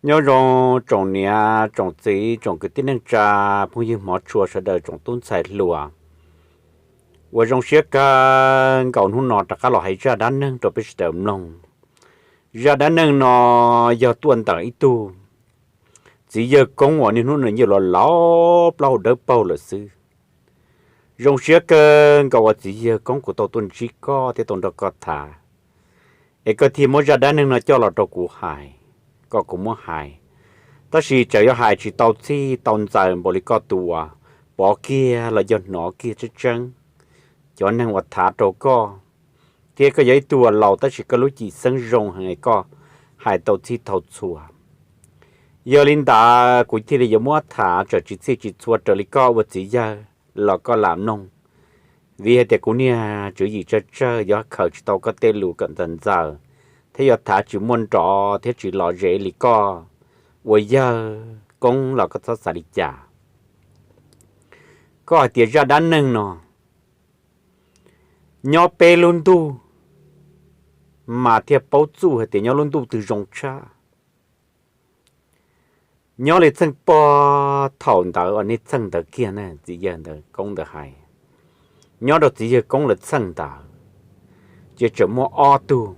Nyob zoo tsoom niam tsoom txiv tsoom kwv tij neej tsa, phooj ywg hmov tshua sawv daws tsoom tub ntxhais hluas uas zoo siab kawg nkaus hnub no rov qab los hais zaj dab neeg rau peb sawv daws mloog. Zaj dab neeg no yog tuaj ntawm ib tug txiv yawg koob uas niaj hnub no yeej los laus plaub hau dawb paug lawm xwb. Zoo siab kawg nkaus uas txiv yawg koob kuv tau tuaj ntsib koj thiab tau nrog koj tham, es koj thiaj muab zaj dab neeg no coj los rau kuv hais, kom kuv muab hais. Tab sis txawm yog hais tsis tau txhij tau ntxaws npaum li koj tus uas pov kiag los yog hnov kiag tseeb tseeb cov neeg uas tham rau koj, thiab koj yog ib tug uas laus tab sis koj lub cim xeeb zoo heev, koj hais tau txhij tau txhua. Yog li ntawd kuv thiaj li yuav muab tham txawm tsis txhij tsis txhua raws li koj ua txiv yawg los koj lam mloog, vim hais tias kuv niag tswv yim tsawg tsawg yuav khaws tsis tau koj tej lus kom ntxaws ntxaws, thiab yuav tham tsis muaj nrov thiab tsis lom zem li koj ua yawg koob los koj txhob xav li cas. Koj hais tias zaj dab neeg no nyob peb lub ntuj, mas thiaj paub txuj hais tias nyob lub ntuj twg zoo tshaj. Nyob li txheej pog thaum ntawd uas nej txheej ntawd kiag ne, txiv yawg ntawd koob ntawd hais, nyob rau txiv yawg koob lawv txheej ntawd, ces tseem muaj ob tug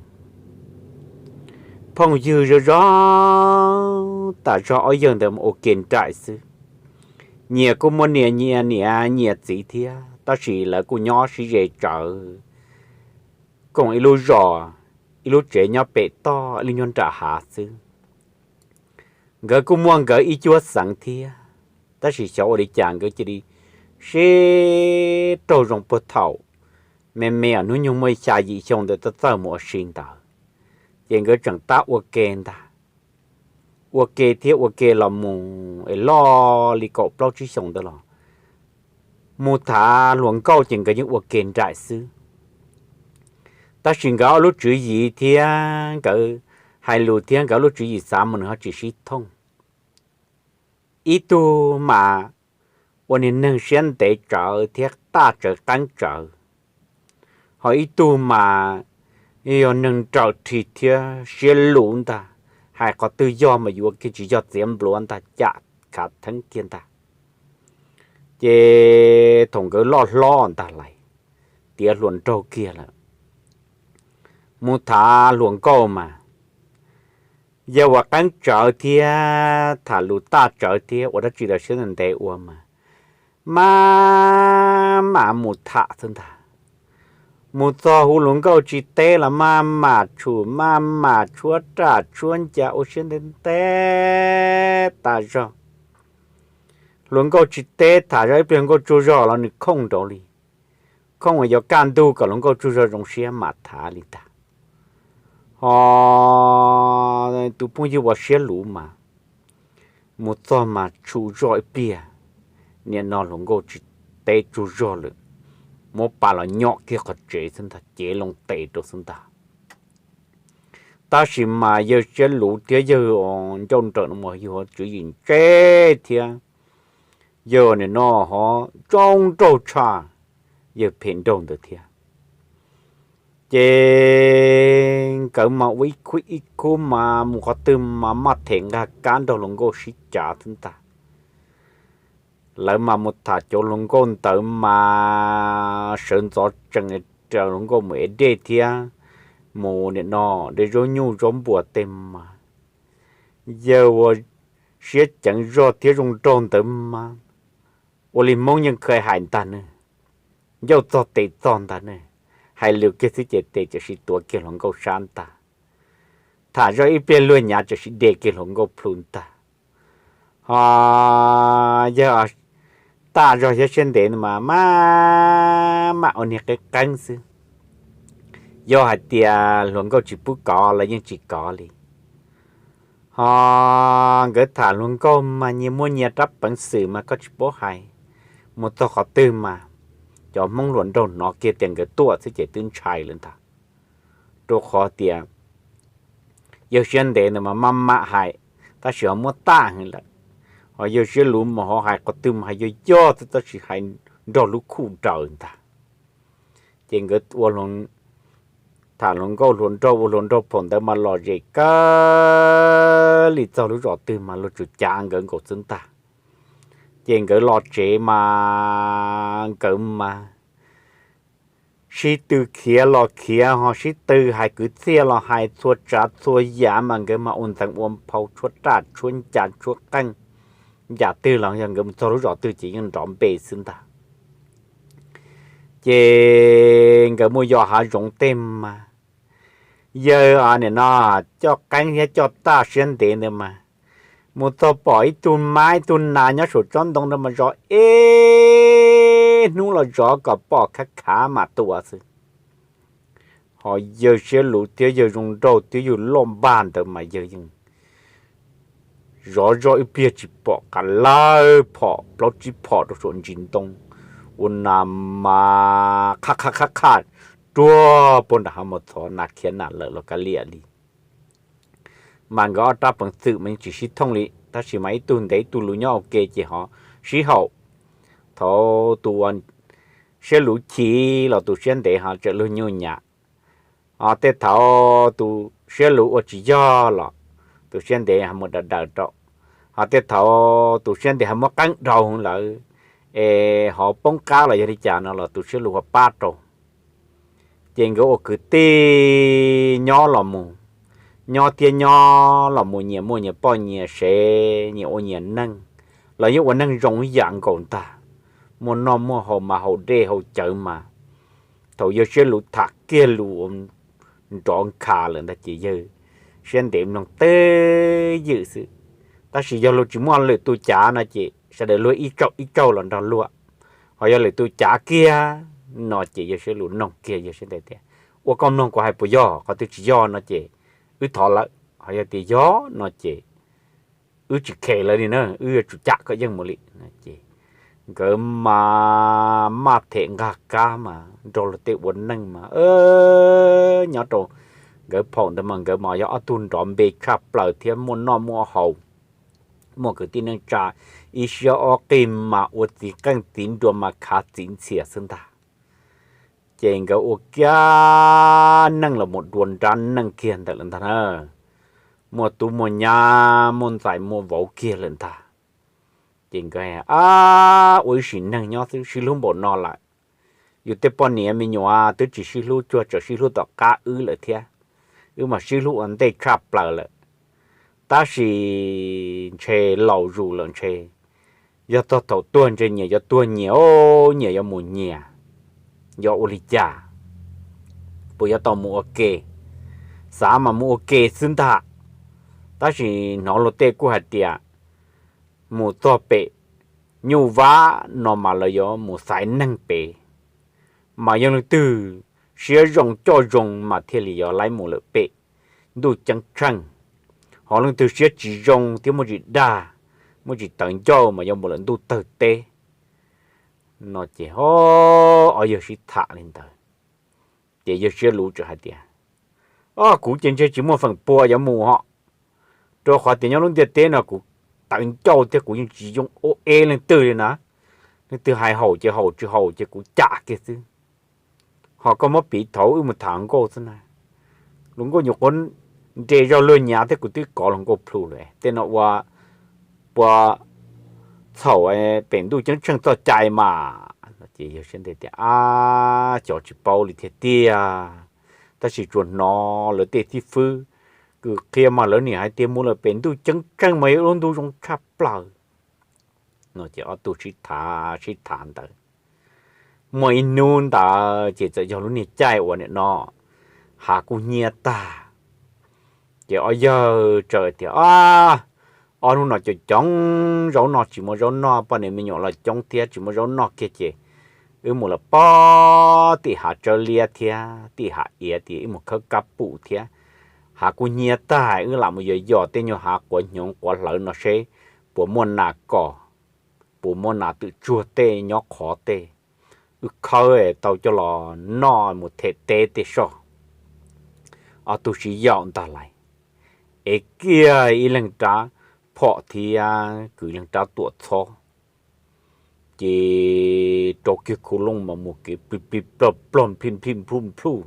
phooj ywg zoo zoo tas zog, ob yawg ntawd ua ke nraim xwb. Nyias kuj muaj niam nyias niam nyias txiv thiab, tab sis lawv kuj nyob sib ze tsawv, koom ib lub zos, ib lub tsev nyob pem toj, ib lub nyob nram hav xwb. Nkawd kuj muaj nkawd ib cuab xeev thiab, tab sis xyov ua li cas nkawd cia li sib raug zoo puag thaum me me hnub nyoog muaj xya yim xyoo ntawd txawj txawj mus ua si ntawd, ces nkawd tseem tab ua ke ntag. Ua ke thiab ua ke los mus es loj li kaum plaub tsib xyoos ntawd los mus tham hluas nkauj ces nkawd yeej ua ke nraim xwb. Tab sis nkawd ob lub tswv yim thiab nkawd hais lus thiab nkawd ob lub tswv yim xav mus nws ho tsis sib thooj. Ib tug mas ua niag neeg siab ntev tsawv thiab taj tsawv qeeb tsawv, ho ib tug mas yog neeg nrawm rhis thiab siab luv ntag, hais qhov twg yog mas yuav kiag tsis yog txiav npluav ntag, cam khav theeb kiag ntag. Ces thaum nkawd loj hlob ntag lais, tiav hluas nraug kiag lawm, mus tham hluas nkauj mas yog ua qeeb tsawv thiab tham lus taj tsawv thiab ua dab tsi los siab ntev ua mas maj mam mus tham xwb ntag. Mus txog hu hluas nkauj tsis teb los maj mam tshum maj mam tshuab raj tshuab ncas ua siab ntev ntev tas zog. Hluas nkauj tsis teb, tham zog ib pliag hluas nkauj tsaug zog los nws khooj nraud li, khooj uas yuav kaj ntug kom hluas nkauj tsaug zog zoo siab mam tham li ntag. Ho tus phooj ywg uas siab luv mas mus txog mas tshum zog ib pliag, nim no hluas nkauj tsis teb tsaug zog lawm, muab pas los nyom kiag qhov tsev xwb ntag, cev loo tes rau xwb ntag. Tab sis mas yawg siab luv thiab yawg ncauj nrawm no mas yawg ho tswv yim ntse thiab, yawg nim no ho ntsoov nraug tshaj yawg phem nraug ntawd thiab. Ces nkawd mas ua ib khub ib khub mas mus qhov twg mas maj them nqaj kab nrog hluas nkauj sib cav xwb ntag. Lawv mas mus tham cov hluas nkauj ntawd mas sawv ntxov tsees raws hluas nkauj mus ev dej thiab mus nim no de zaub nyuj zaub npua tej mas, yawg ua siab ceev zog thiab zoo nraug ntawd mas ua li Hmoob yeej kha hais ntag ne, ncauj txog tes txog ntag ne, hais lus kiag xwb ces tes tam sim tuav kiag hluas nkauj sab ntag. Tham zog ib pliag luag nyav tam sim de kiag hluas nkauj plhu ntag. Ho yawg taj zog thiab siab ntev mas maj mam ua niag qeeb qeeb xwb. Yog hais tias hluas nkauj tsis pub kov los yeej tsis kov li. Ho nkawd tham hluas nkauj mas nyias muaj nyias rab peev xwm mas koj tsis paub hais, mus txog qhov twg mas cov Hmoob hluas nraug hnov kiag tias nkawd tuaj xwb ces twb ntshai lawm ntag. Rau qhov tias yawg siab ntev ntawd mas maj mam hais, tab sis ho muab taj heev lawm. Ho yawg siab luv mas ho hais qhov twg mas hais yog yog xwb tab sis hais nrog lub khuj daws ntag. Ces nkawd ua hluas tham hluas nkauj hluas nraug ua hluas nraug phaum ntawd mas lom zem kawg li, txog lub zos twg mas luag tsuas cav nkawd nkaus xwb ntag. Ces nkawd los tsev mas nkawd mas sib tw khiav los khiav ho sib tw hais kwv txhiaj los hais txhua tsav txhua yam mas nkawd mas ua ntxeev ua nphau tshuab raj tshuab ncas tshuab qeej. Yam twg los yog nkawd mus txog lub zos twg ces yeej nrov npe xwb ntag. Ces nkawd mus yos hav zoov tej mas yawg nim no coj qeeb thiab coj tag siab ntev ntawd mas mus txog pom ib tug mab ib tug nas nyob saum tsob ntoo ntawd mas zov ib hnub los zov kom pom khav khav mam tua xwb. Ho yawg siab luv thiab yawg zoo nraug thiab yawg loj npag ntawd mas yawg yeej zov zoj ib pliag tsis pom qab lawv phom plaub tsib phom rau saum ntsis ntoo, ua nas mas qhaj qhaj qhaj qhaj ruag puag nram hav mus txhov nas khiav nas lawm los kav liam li. Mas nkawd ob rab peev xwm mas yeej tsis sib thooj li, tab sis mas ib tug ntev ib tug luv nyob ua ke ces ho sib haum. Thaum tus siab luv chim los tus siab ntev ho tseem luag nyuj nyam. Ho tej thaum tus siab luv ua tsis yog los tus siab ntev ho mus daws daws rau. Ho tej thaum tus siab ntev ho muab qeeb dhau lawm es ho poob qab los yog li cas no los tus siab luv ho pab rau. Ces nkawd ua kwv tij nyob los mus, nyob thiab nyob los mus nyias muaj nyias poj nyias sev nyias ua nyias neej, los yeej ua neej zoo ib yam nkaus ntag, muaj noj muaj haus mas haus dej haus cawv mas. Thaum yawg siab luv tham kiag lus nrov nkhav lawm ntag ces yawg siab ntev mloog twj ywm xwb. Tab sis yog luag tsis muaj lwm tus cav no ces sawv daws luag ib tsaug ib tsaug los nrog luag. Ho yog lwm tus cav kiag no ces yawg siab luv noog kiag yawg siab ntev tias, ua koj mloog kuv hais puas yog? Qhov twg tsis yog no ces wb thov lawm, ho yog tias yog no ces wb tsis khes lawv li na, wb yuav tsum cam koj yeej mus li. Ces nkawd mas maj them nqag kab mas nrog luag tej ua neej mas nyob rau nkawd phaum ntawd mas nkawd mas yog ob tug nrov npe tshaj plaws thiab muaj noj muaj haus, muaj kwv tij neej tsa ib siab ob qig mas ua txiv qeej txiv nruas mas khav txiv ntxhias xwb ntag. Ces nkawd ua kiag neej los mus dua nrab neej kiag ntawm lawm ntag na, muaj tub muaj nyab muaj ntxhais muaj vauv kiag lawm ntag. Ces nkawd ab ua ib sim neeg nyob xwb sib hlub npaum no lawm, yus tej poj niam me nyuam twb tsis sib hlub, tsuas tseem sib hlub tom qab wb lawm thiab, wb mas sib hlub ua ntej tshaj plaws lawm. Tab sis ntshe laus zus lawm ntshe, yog txog thaum tuag ntshe nyias yuav tuag nyias, nyias yuav mus nyias, yuav ua li cas, puas yuav tau mus ua ke? Xav mas mus ua ke xwb ntag, tab sis hnov luag tej kuj hais tias mus txog pem nyuj vab no mas lawv yuav mus xaiv neeg pem, mas yog leej twg siab zoo coj zoo mas thiaj li yuav laib mus lawm pem ntuj ceeb tsheej, ho leej twg siab tsis zoo thiab muaj tsis dag, muaj tsis tawv ncauj mas yuav mus lawm ntuj tawg teb no ces ho ob yawg sib tham li ntawd. Ces yawg siab luv txawm hais tias, o kuv ces ntshe tsis muaj feem pua yuav mus ho, rau qhov tias nyob lub ntiaj teb no kuv tawv ncauj thiab kuv yeej tsis zoo ua e leej twg li na. Leej twg hais haum ces haum, tsis haum ces kuv cam kiag xwb. Ho koj muab piv thaum wb mus tham hluas nkauj xwb na, hluas nkauj nyuam qhuav nres zog luag nyav thiab kuv twb kov hluas nkauj plhu lawm, tej no ua puas txhaum pem ntuj ceeb tsheej txoj cai mas. Ces yawg siab ntev tias, ab, cov tsis paub li thiab tiag, tab sis tsuas hnov lawv tej xib fwb kws qhia mas lawv nim hais tias mus lawm pem ntuj ceeb tsheej mas yog lub ntuj zoo tshaj plaws no ces ob tug sib tham sib tham ntawd. Muaj ib hnub ntawd ces txawm yog lub niag caij uas nim no hav kuj hnyiab tag, ces ob yawg txawm tias, a, ob hnub no coob coob zaub noj tsis muaj zaub noj, poj niam me nyuam los coob thiab tsis muaj zaub noj kiag ces wb mus lawm pob tim hav tsawb liab thiab tim hav iav tim wb mus khawb kab pum thiab. Hav kuj hnyiab tag, wb lam mus yos yos tej nyuag hav quav hnyuv quav hlawv no seb puas muaj nas kom, puas muaj nas twm tsuag tej nyob qhov tej, wb khawb tau coj los noj mus them teb tej soj. Ob tug sib yaum ntag lais, ev kiag ib leeg rab phom thiab kwv leeg rab tuam txhob, ces rau kiag khu looj mas mus kev plig plig plog plog nplij nplij nplhuj nplhuj.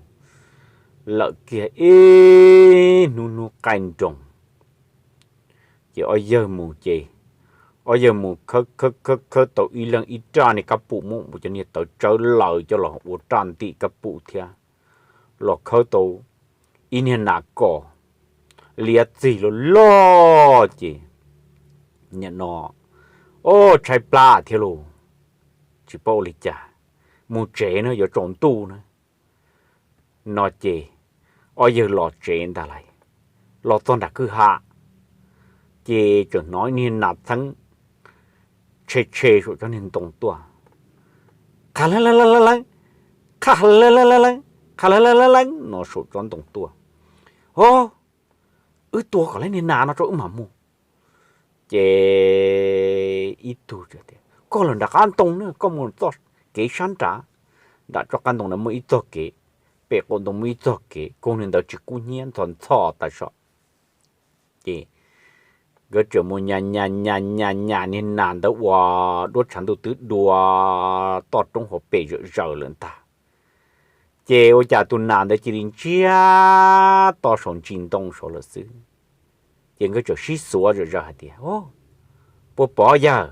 lawm kiag ib hnub hnub qaij nroos. Ces ob yawg mus ces, ob yawg mus khawb khawb khawb khawb tau ib leeg ib raj niag kab pum, muab cov niag tawv tsawb laws coj los ua raj ntim kab pum thiab, los khawb tau ib niag nas kos liab txig loj loj ces, nim no, o, tshaib plab thiab lauj, tsis paub ua li cas, mus tsev na yuav tsaus ntuj na. No ces ob yawg los tsev ntag lauj, los txog nram kwj ha ces tseem hnov niag nas txheeb tshe tshe saum tsob niag ntoo tuaj, qha leeb leeb leeb leeb, qha leeb leeb leeb leeb, qha leeb leeb leeb leeb no saum tsob ntoo tuaj. O, wb tua kom lawv niag nas no rau wb mam mus. Ces ib tug tias, koj lawm nram qab ntoo na, koj mus txoj kev sab nrad, nram tsob qab ntoo na muaj ib txoj kev, pem qaum ntoo muaj ib txoj kev, koog niag ntawd tsis kub hnyiab ntxhov ntxhov tas zog. Ces nkawd tseem mus nyas nyas nyas nyas nyas niag nas ntawd ua duab tshav ntuj twb dua toj roob hauv pes zawm zaws lawm ntag. Ces ua cas tus nas ntawd cia li ntsiag to saum ntsis ntoo saud lawm xwb. Ces nkawd tseem sib xuav zawm zaws hais tias, puas pom yawg?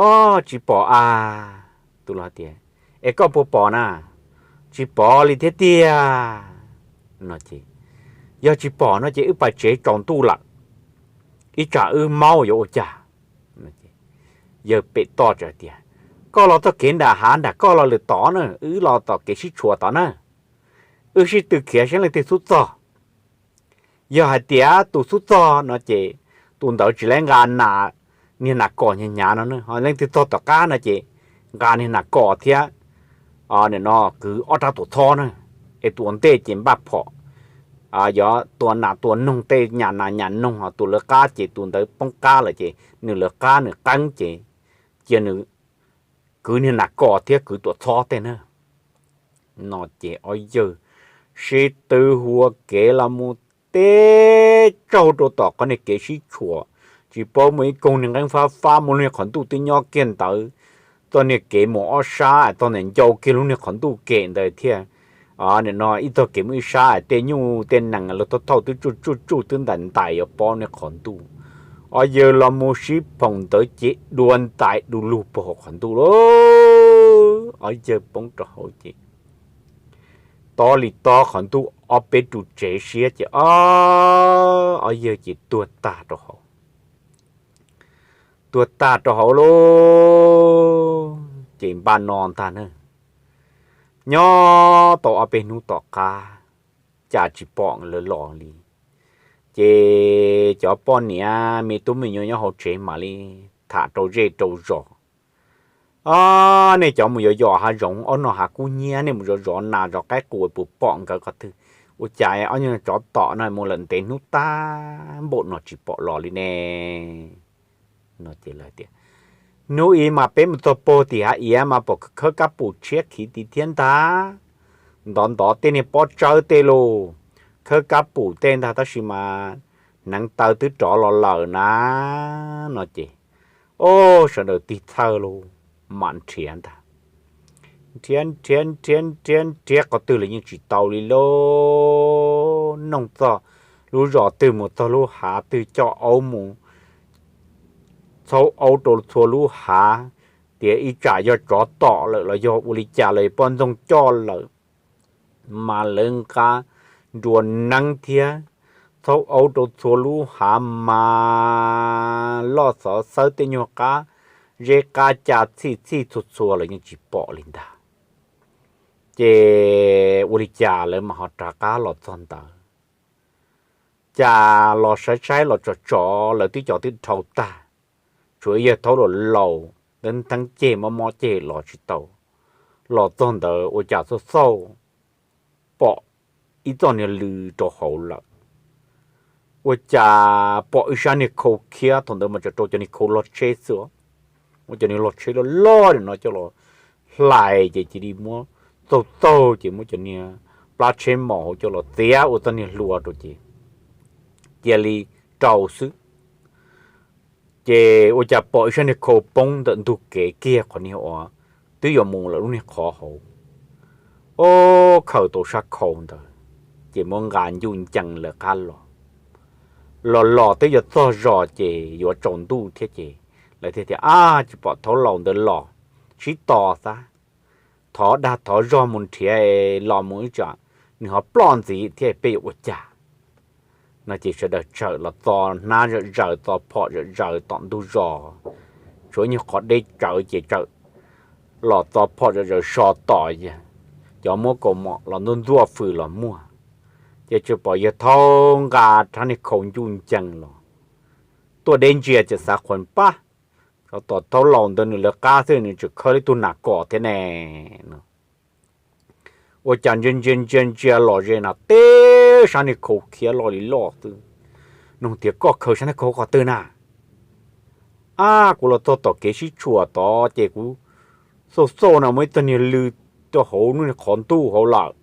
O, tsis pom a. Tus laus tias, es koj puas pom na? Tsis pom li thiab tiag. No ces, yog tsis pom no ces wb pais tsev tsaus ntuj lawm, ib tsam wb maub yuav ua cas? Yawg pem toj hais tias, koj los txoj kev nram hav nram koj los lwm tod na, wb los tom kev sib tshuam tod na, wb sib tw khiav saib leej twg xub txog. Yog hais tias tus xub txog no ces tus ntawd tsis lawv nqa nas, niag nas kos hnyav hnyav no na, ho leej twg txog tom qab no ces nqa niag nas kos thiab, nim no kwv ob rab tuam txhob na, es tus ua ntej ces npaj phom, yog tua nas tua noog tej nyam nas nyam noog, ho tus lawv qab ces tus ntawd poob qab lawm ces nws lawv qab nws qeeb ces cia nws kwv niag nas kos thiab kwv tuam txhob tej na. No ces ob yawg sib tw ua kev los mus teb tsaug rau tom qhov niag kev sib tshuam, tsis paub muaj ib koog niag nqeeb fab fab muaj lub niag qhov ntuj twb nyob kiag ntawd, txoj niag kev mus ob sab txog ntawm ncau kiag lub niag qhov ntuj kem ntawd thiab. Nim no ib txoj kev mus ib sab tej nyuj tej nees los thauj thauj twb tsuj tsuj tsuj twb ntais ntais yuav pob niag qhov ntuj. Ob yawg los mus sib phoom ntawd ces dua ntais du lug puag hauv qhov ntuj lauj. Ob yawg poob rau hauv ces tob li tob qhov ntuj ob peb ru tsev siab ces ob yawg ces tuag tag rau hauv. Tuag tag rau hauv lauj, ces npaj no ntag na. Nyob tau ob peb hnub tom qab, cas tsis pom lawv los li. Ces cov poj niam me tub me nyuam nyob hauv tsev mam li tham rau zej rau zos, o, nej cov mus yos yos hav zoov ob no hav kub hnyiab, nej mus zov zov nas zov qaib qus puas pom nkawd qhov twg? Ua cas ob nyuag tsov tom no mus lawm ntev hnub tag npaum no tsis pom los li ne? No ces lawv tias, hnub ib mas peb mus txog puag tim hav iav mas pom khawb kab pum tshiab khiv tim thiab ntag, ntov ntov tej niag pob tsawb tej los, khawb kab pum tej ntag tab sis mas hneev taw twb rov los lawm na. No ces, o, sawv daws tig txhawj los mam nrhiav ntag. Nrhiav nrhiav nrhiav nrhiav nrhiav qhov twg los yeej tsis tau li lauj. Noog txog lub zos twg mus txog lub hav twg coj aub mus txhaub aub rau txhua lub hav, tias ib tsam yog tsov tom lawm los yog ua li cas los poj ntxoog coj lawm, mas lawv nqa nruas neeb thiab txhaub aub rau txhua lub hav mas loj xov xawb tej nyuag qab zeb qab ca txhij txhij txhua txhua los yeej tsis pom li ntag. Ces ua li cas lawv mam ho rov qab los txog ntawd, cas los saib saib los tsom tsom lawv twb cov twb dhau tag, tshuav ib yawg thaub laus laus nteeb nteeb ceg mob mob ceg los tsis tau. Los txog ntawd ua cas xauj xauj pom ib txoj niag lw rau hauv lawm. Ua cas pom ib sab niag khau khiab, thaum ntawd mas tseem rau cov niag khau log tsheb xwb, muab cov niag log tsheb loj loj no coj los hlais ces cia li muab txaug txaug ces muab cov niag plab tsheb mos hauv coj los txiav ua txoj niag hlua rau ces cia li rau xwb. Ces ua cas pom ib sab niag khau poob ntawm ntug kev kiag qhov niag uas twb yuav mus lawm lub niag qhov hauv. ob khaws tau sab khau ntawd, ces muab nqa ncuj ncees lawv qab los. Los los twb yuav txog zos ces yuav tsaus ntuj thiab ces lawv thiaj tias, Ab, tsis pom thaub laus ntawd los, sib tos xav thov dag thov zog mus nrhiav los mus ib tsam nws ho ploj ntxiv thiab peb yuav ua cas? No ces sawv daws txawm los txo hnab zom zaws, txo phom zom zaws tom ntug zos, tshuav nyuag qhov deb tsawv ces txawm los txo phom zom zaws so tom, cov muab kaus mom los ntxuaj ntxuaj fws los muaj. Ces tsuas pom yawg thaub nqa rab niag khau ncuj ncees los tuaj deb ntsia ces xav qhuas pab, xyov tom thaub laus ntawd nws lawv qab xwb nws tseem khawb li tug nas kos thiab ne. Ua cas ntsia ntsia ntsia ntsia los ze na teb sab niag khau khiav loj li loj xwb. Nug tias, Koj khaws sab niag khau qhov twg na? Ab, kuv los txog tom kev sib tshuam tod ces kuv xauj xauj no muaj ib txoj niag lw rau hauv lub qhov ntuj hauv lawm.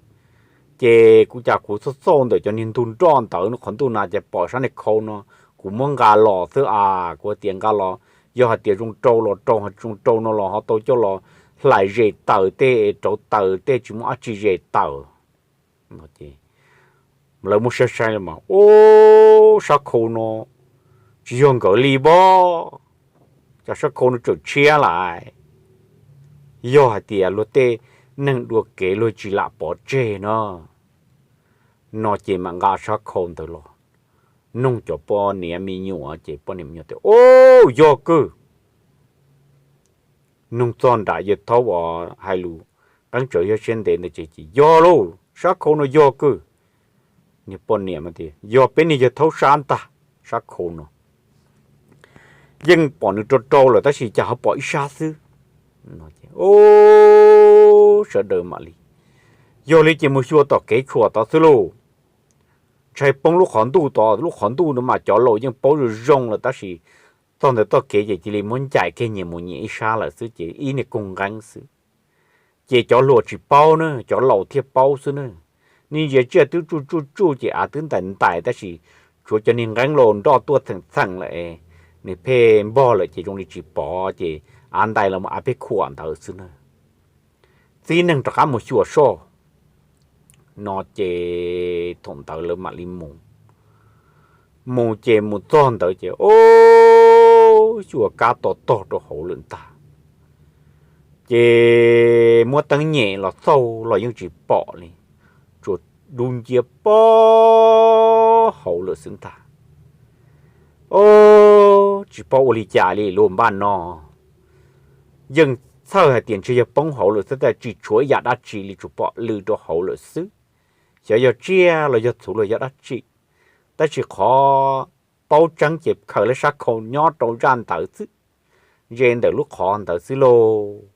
Ces kuv cas kuv xauj xauj ntawm cov niag ntug nroj ntawd lub qhov ntuj na ces pom sab niag khau no, kuv muab nqa los xwb as. Kuv hais tias nqa los, yog hais tias zoo rau los rau, zoo rau no los ho tau coj los hlais zes taws tej, rauv taws tej, tsis muaj dab tsi zes taws. Lawv muab saib saib los mas, Ub, sab khau no tsis yog nkawd li pob, cas sab khau no tseem tshiab lawm? Yog hais tias luag tej neeg dua kev luag tsis lam pov tseg no. No ces mam nqa sab khau ntawd los noog cov poj niam me nyuam ces poj niam me nyuam tias, Ub, yog kawg. Noog txog nram yawg thaub uas hais lus qeeb tsawv yog siab ntev ntawd ces, Yog lauj, sab khau no yog kawg. Niag poj niam tias, Yog peb niag yawg thaub sab ntag, sab khau no yeej pom nws rau rau lawm tab sis cas ho pom ib sab xwb. Ub, sawv daws mam li, Yog li ces mus xyuas tom kev tshuam tod xwb lauj. Ntshai poob lub qhov ntuj tod, lub qhov ntuj no mas cov laus yeej paub zoo zoo lawm tab sis txog ntawm txoj kev ces cia li muab ncaim kiag nyias mus nyias ib sab lawm xwb ces ib niag koog nqeeb xwb. Ces cov hluas tsis paub na, cov laus thiaj paub xwb na. Nej ntsia tsiaj twb tsuj tsuj tsuj ces av twb ntais ntais tab sis tshuav cov niag nqeeb los nroj tuaj txheem txheem lawm, nws pheej npog lawm ces zoo li tsis pom ces av ntais los mus av pheej khuam ntawd xwb na. Txib neeg rov qab mus xyuas soj. No ces thaum ntawd lawv mam li mus. Mus ces mus txog ntawd ces, ub, xyuas kab to tog rau hauv lawm ntag. Ces muab teeb nyem los xauj los yeej tsis pom li, tsuas dub nciab pob hauv lawm xwb ntag. Ub, tsis paub ua li cas li lauj, npaj no yeej txhawj hais tias ntshe yog poob hauv lawm xwb tab sis tsis tshuav ib yam dab tsi li, tsuas pom lw rau hauv lawm xwb. Xyov yog tsiaj los yog txhuv los yog dab tsi, tab sis qhov paub tseeb ces khaws lawv sab khau nyob rau zaj ntawd xwb, ze ntawm lub qhov ntawd xwb lauj.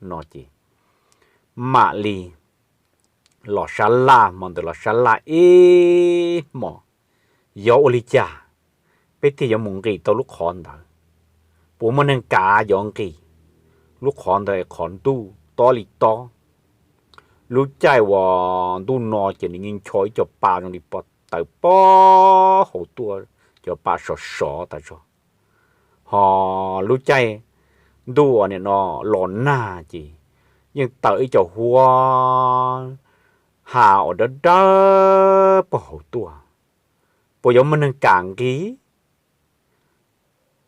No ces mam li los sab laj, hmo ntawd los sab laj ib hmos, yog ua li cas peb thiaj yuav mus nqis tau lub qhov ntawd? Puas muaj neeg kav yuav nqis lub qhov ntawd? Qhov ntuj tob li tob, lub caij uas ntuj no ces nws ncho ib co pa zoo li pov tawm pob hauv tuaj, cov pa sov sov tas zog. Ho lub caij ntuj uas nim no los nag ces yeej tawm ib co huab has uas dawb dawb pob hauv tuaj. Puas yuav muaj neeg kam nqis?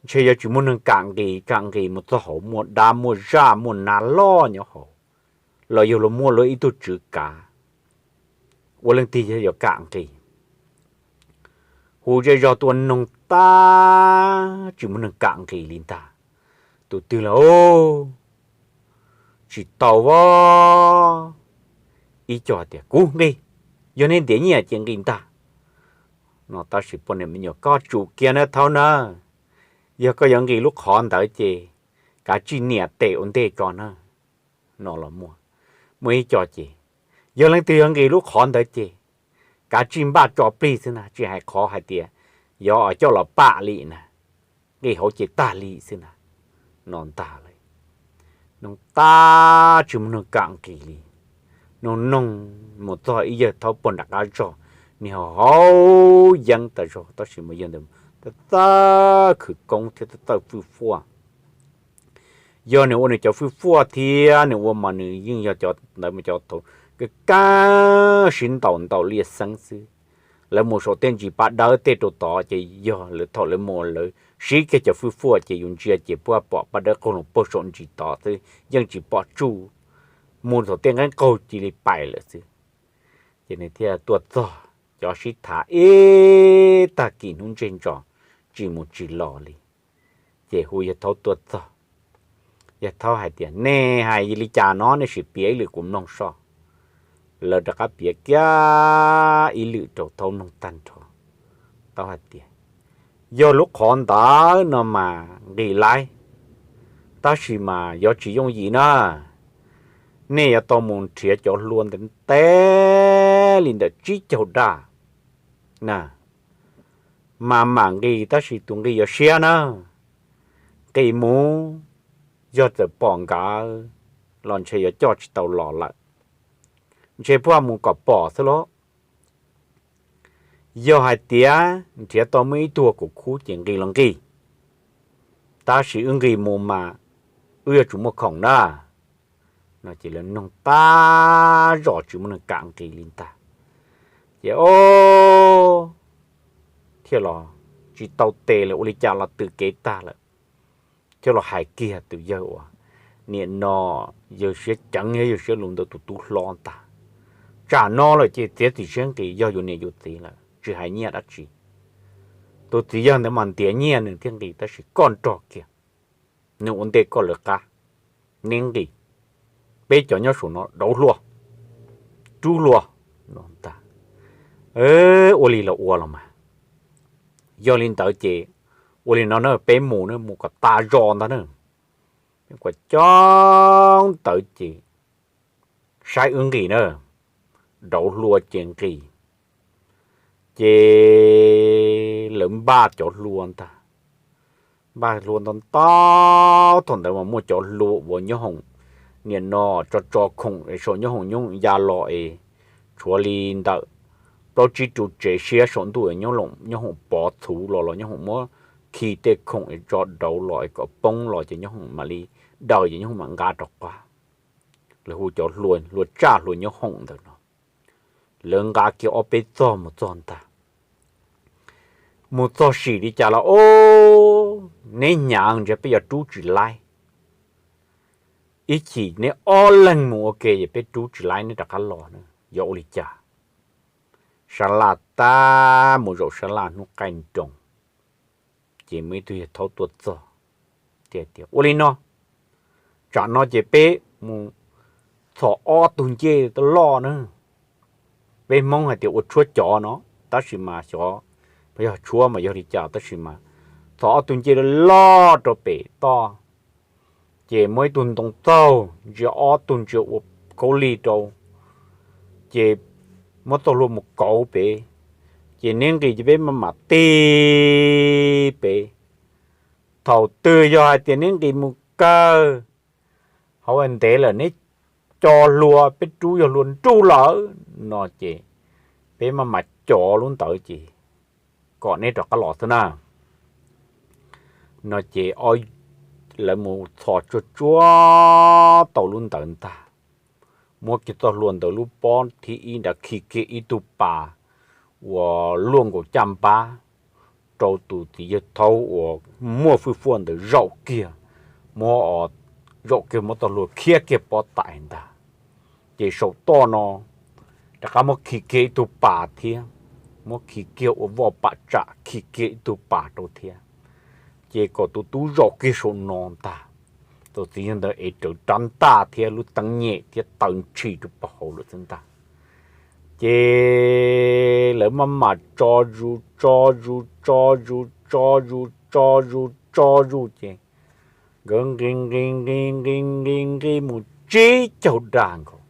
Ntshe yuav tsis muaj neeg kam nqis, kam nqis mus txog hauv muaj dab muaj zaj muaj nab loj nyob hauv, los yog luag muaj luag ib tug tswv kav, ua leej twg yuav kam nqis? Hu zej zog tuaj noog tab tsis muaj neeg kam nqis li ntag. Tus twg los tsis tau a. Ib co tias, Kuv nqis, yog nej ntiav nyiaj ces nqis ntag. No tab sis poj niam me nyuam, Koj tsum kiag nawb thaub nawb, yog koj yuav nqis lub qhov ntawd ces kav tsij niam tes ua ntej tso na. No los muaj, muaj ib co ces, Yog leej twg yuav nqis lub qhov ntawd ces kav tsij npaj tso plig xwb na, tsis hais qhov hais tias yog coj los pam li na, nqis hauv ces tag li xwb na. No ntag lauj, noog tab tsis muaj neeg kam nqis li. Noog noog mus txog ib yawg thaub puag nram qab zog, nws haus yeeb tas zog tab sis mas yawg ntawd txawj khwv koob thiab txawj fwj fuaj. Yog nws ua nws cov fwj fuaj thiab nws ua mas nws yeej yog cov ntawd mas cov thaum Kab sib ntaus ntaus liaj xeeb xwb. Lawv mus saum tej ntsis paj dawb tej rau tod ces yog lawv thaum lawv mus lawv sib kiag cov fwj fuaj ces yus ntsia ces puab pom paj dawb qaug loo puag saum ntsis tod xwb yeej tsis pom tsuj. Mus saum tej nqeeb qaug cia li pais lawm xwb. Ces nws thiaj tuaj txog, cov sib tham ib tag kis hnub ntsej ntso tsis mus tsis los li. Ces hu yawg Thaub tuaj txog. Yawg Thaub hais tias, nej hais li cas no nej sim piav ib lwm kuv mloog soj. Lawv rov qab piav kiag ib lwm rau Thaub mloog tag nrho. Thaub hais tias, yog lub qhov ntawd no mas nqis laib, tab sis mas yog tsis yooj yim na, nej yuav tau mus nrhiav cov hlua ntawd ntev li ntawm tsib caug daj na, mas mam nqis tab sis tus nqis yuav siab na. Nqis mus, yog txawm pom nkawd los ntshe yuav coj tsis tau los lawm. Ntshe puab mus kom pom xwb lauj. Yog hais tias nrhiav tau muaj ib tug kuv khub ces nqis los nqis, tab sis wb nqis mus mas wb yuav tsum muaj khoom na. No ces lawv noog tag zog tsis muaj neeg kam nqis li ntag. Ces o, thiaj los tsis tau tes lawm, ua li cas los tws kev tag lawm. Thiaj los hais kiag tus yawg uas niam no yawg siab ceev yawg siab luv ntawd tus tub hlob ntag, tsam no lawm ces txiav txim siab nqis, yog yus niam yus txiv lawm tsis hais nyiaj dab tsi. Tus txiv yawg ntawd mas ntiav nyiaj nws thiaj nqis, tab sis koj nrog kiag, nws ua ntej koj lawv qab, neb nqis, peb cov nyob saum no dauv hlua, rub hlua no ntag. Ua li los ua los mas. Yog li ntawd ces ua li no na, peb mus na, mus kom tas zos ntag na. Peb mus coob ntawd ces saib wb nqis na, dauv hlua ces nqis. Ces lawv npaj cov hlua ntag, npaj hlua ntau ntau. Thaum ntawd mas muaj cov hlua uas nyob hoom, niam no tso tso khoom saum nyob hoom nyob hoom ya los es tshuav li ntawm plaub tsib ru tsev siab saum ntuj, nyob hoom pov txhuv los los nyob hoom muab khi tej khoom es tso dauv los es kom poob los ces nyob hoom mam li daws ces nyob hoom mam nqa rov qab. Lawv hu cov hlua, hlua tsaj hlua nyob hoom ntawm no. Lawv nqa kiag ob peb txog mus txog ntag. Mus txog sim li cas los o, neb hnyav ntshe peb yuav rub tsis laib. Ib chim neb ob leeg mus ua ke es peb rub tsis laib neb rov qab los na, yuav ua li cas? Sab laj tab mus zaum sab laj hnub qaij nroos, ces muaj ib tug yawg thaub tuaj txog, tias, ua li no, tsam no ces peb mus txhom ob tug ncej loj na. Peb Hmoob hais tias ua tshuab cov no, tab sis mas xyov yog tshuab mas yog li cas, tab sis mas txhom ob tug ncej loj loj rau pem toj, ces muab ib tug ntoo txaug ntsia ob tug ntsia ua khaub lig rau, ces muab txoj hlua mus kauv pem, ces neb nqis ces peb maj mam tig pem. Thaum twg yog hais tias neb nqis mus kawg hauv ntev lawm neb co hlua, peb rub yog hlua nruj lawm no ces peb maj mam co lub ntawd ces kom neb rov qab los xwb na. No ces lawv mus txhos tsuag tsuag tau lub ntawd ntag, muab kiag txoj hlua ntawd lub pob thib ib nrad khi kiag ib tug pas uas luaj nkaus caj npab rau tus txiv yawg thaub uas muaj fwj fuaj ntawd zaum kiag, muab, zaum kiag muab txoj hlua khiab kiag pob tais ntag. Ces saum toj no rov qab muab khi kiag ib tug pas thiab, muab khi kiag ua voj pam tsam khi kiag ib tug pas rau thiab, ces kom tus tub zaum kiag saum no ntag. Tus txiv yawg ntawd ev rawv rab ntaj thiab lub teeb nyem thiab taw ntshis rau pem hauv lawm xwb ntag. Ces lawv maj mam tso zus tso zus tso zus tso zus tso zus tso zus ces nkawd nqis nqis nqis nqis nqis nqis mus tsib caug dag nkaus,